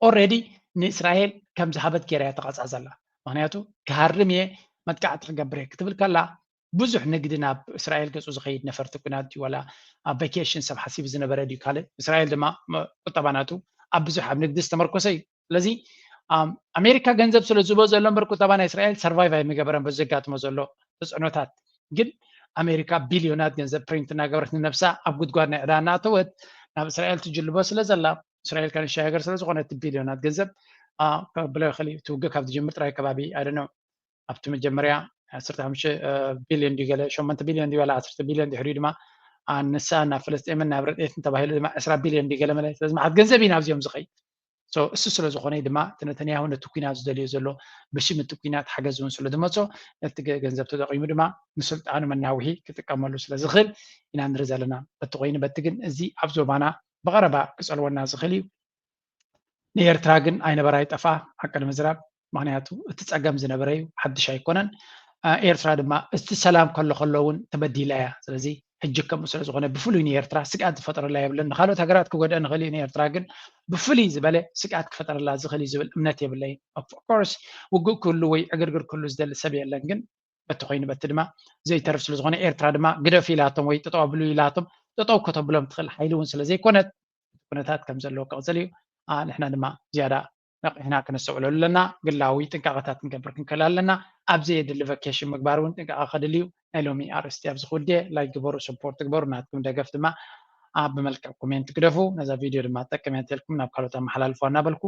ኦልሬዲ ንእስራኤል ከም ዝሃበት ገይራ እያ ተቐፅዕ ዘላ። ምክንያቱ ክሃርም እየ መጥቃዕቲ ክገብር እየ ክትብል ከላ ብዙሕ ንግዲ ናብ እስራኤል ገፁ ዝኸይድ ነፈርቲ ኩናት ድዩ ዋላ ኣብ ቫኬሽን ሰብ ሓሲቡ ዝነበረ ድዩ ካልእ። እስራኤል ድማ ቁጠባ ናቱ ኣብ ብዙሕ ኣብ ንግዲ ዝተመርኮሰ እዩ። ስለዚ ኣሜሪካ ገንዘብ ስለ ዝቦ ዘሎ እምበር ቁጠባ ናይ እስራኤል ሰርቫይቭ ኣይምገበረን በዚ ዘጋጥሞ ዘሎ ተፅዕኖታት። ግን ኣሜሪካ ቢልዮናት ገንዘብ ፕሪንት እናገበረት ንነብሳ ኣብ ጉድጓድ ናይ ዕዳ እናእተወት ናብ እስራኤል ትጅልቦ ስለ ዘላ፣ እስራኤል ከንሻይ ሃገር ስለ ዝኾነት ቢልዮናት ገንዘብ ከብሎ ይኽእል እዩ። እቲ ውግእ ካብ ዝጅምር ጥራይ ከባቢ ኣደነ ኣብቲ መጀመርያ ዓሰርተ ሓሙሽተ ቢልዮን ድዩ ገለ ሸሞንተ ቢልዮን ድዩ ዋላ ዓሰርተ ቢልዮን ድሕሪኡ ድማ ንሳ ናብ ፍልስጤምን ናብ ረድኤትን ተባሂሉ ድማ ዕስራ ቢልዮን ድዩ ገለ መለ። ስለዚ መዓት ገንዘብ እዩ ናብዚኦም ዝኸይድ። እሱ ስለ ዝኾነ ድማ እቲ ነተንያሁ ነቲ ኩናት ዝደልዮ ዘሎ ብሽም እቲ ኩናት ሓገዝ እውን ስለ ዝመፆ ነቲ ገንዘብ ተጠቂሙ ድማ ንስልጣኑ መናውሒ ክጥቀመሉ ስለ ዝኽእል ኢና ንርኢ ዘለና። በቲ ኮይኑ በቲ ግን እዚ ኣብ ዞባና ብቐረባ ክፀልወና ዝኽእል እዩ። ንኤርትራ ግን ኣይነበራ ኣይጠፍኣ ሓቂ ንምዝራብ፣ ምክንያቱ እቲ ፀገም ዝነበረ እዩ፣ ሓድሽ ኣይኮነን። ኤርትራ ድማ እቲ ሰላም ከሎ ከሎ እውን ተበዲላ እያ። ስለዚ ሕጂ ከምኡ ስለ ዝኾነ ብፍሉይ ንኤርትራ ስግኣት ዝፈጥረላ የብለን። ንካልኦት ሃገራት ክጎድአ ንኽእል እዩ፣ ንኤርትራ ግን ብፍሉይ ዝበለ ስግኣት ክፈጥረላ ዝኽእል እዩ ዝብል እምነት የብለይን። ኦፍኮርስ ውግእ ክህሉ ወይ ዕግርግር ክህሉ ዝደሊ ሰብ የለን፣ ግን በቲ ኮይኑ በቲ ድማ ዘይተርፍ ስለ ዝኾነ ኤርትራ ድማ ግደፍ ኢላቶም ወይ ጠጠው ኣብሉ ኢላቶም ጠጠው ከተብሎም ትኽእል ሓይሊ እውን ስለ ዘይኮነት ኩነታት ከም ዘለዎ ክቕፅል እዩ። ንሕና ድማ ዝያዳ ነቂሕና ክነስተውዕለሉ ኣለና። ግላዊ ጥንቃቐታት ክንገብር ክንክእል ኣለና። ኣብ ዘየድሊ ቫኬሽን ምግባር እውን ጥንቃቐ ከድል እዩ። ናይ ሎሚ ኣርእስቲ ኣብዚ ክውድየ። ላይክ ግበሩ፣ ሰፖርት ግበሩ፣ ናትኩም ደገፍ ድማ ብመልክዕ ኮሜንት ግደፉ። ነዛ ቪድዮ ድማ ትጠቅም እያ እንተልኩም ናብ ካልኦት ኣመሓላልፉዋ እናበልኩ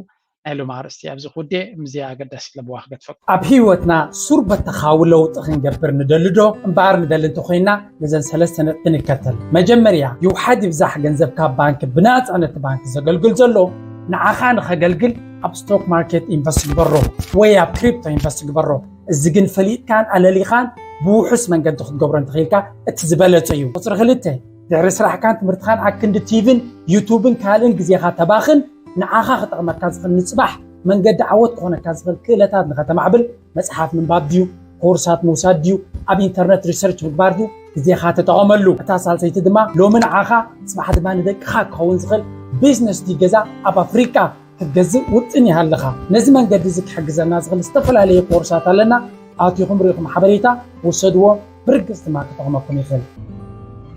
ናይ ሎሚ ኣርእስቲ ኣብዚ ክውድየ። ምስዚኣ ኣገዳሲት ለበዋ ክገድፈኩም። ኣብ ህይወትና ሱር በተኻዊ ለውጢ ክንገብር ንደሊ ዶ? እምበኣር ንደሊ እንተኾይንና ነዘን ሰለስተ ነጥቢ ንከተል። መጀመርያ ይውሓድ ይብዛሕ ገንዘብካ ባንክ ብናፃ ነቲ ባንክ ዘገልግል ዘሎ ንዓኻ ንኸገልግል ኣብ ስቶክ ማርኬት ኢንቨስት ግበሮ ወይ ኣብ ክሪፕቶ ኢንቨስት ግበሮ። እዚ ግን ፈሊጥካን ኣለሊኻን ብውሑስ መንገዲ ክትገብሮ እንተኽኢልካ እቲ ዝበለጸ እዩ። ቁፅሪ ክልተ፣ ድሕሪ ስራሕካን ትምህርትኻን ኣክንዲ ቲቪን ዩቱብን ካልእን ግዜኻ ተባኽን ንዓኻ ክጠቕመካ ዝኽእል ንፅባሕ መንገዲ ዓወት ክኾነካ ዝኽእል ክእለታት ንኸተማዕብል መፅሓፍ ምንባብ ድዩ፣ ኮርሳት ምውሳድ ድዩ፣ ኣብ ኢንተርነት ሪሰርች ምግባር ድዩ፣ ግዜኻ ተጠቐመሉ። እታ ሳልሰይቲ ድማ ሎሚ ንዓኻ ፅባሕ ድማ ንደቅኻ ክኸውን ዝኽእል ቢዝነስ ድዩ ገዛ ኣብ ኣፍሪቃ ክትገዝእ ውጥን ይሃልኻ። ነዚ መንገዲ እዚ ክሕግዘና ዝኽእል ዝተፈላለዩ ኮርሳት ኣለና። ኣቲኹም ርኢኹም ሓበሬታ ውሰድዎ፣ ብርግፅ ድማ ክጠቕመኩም ይኽእል።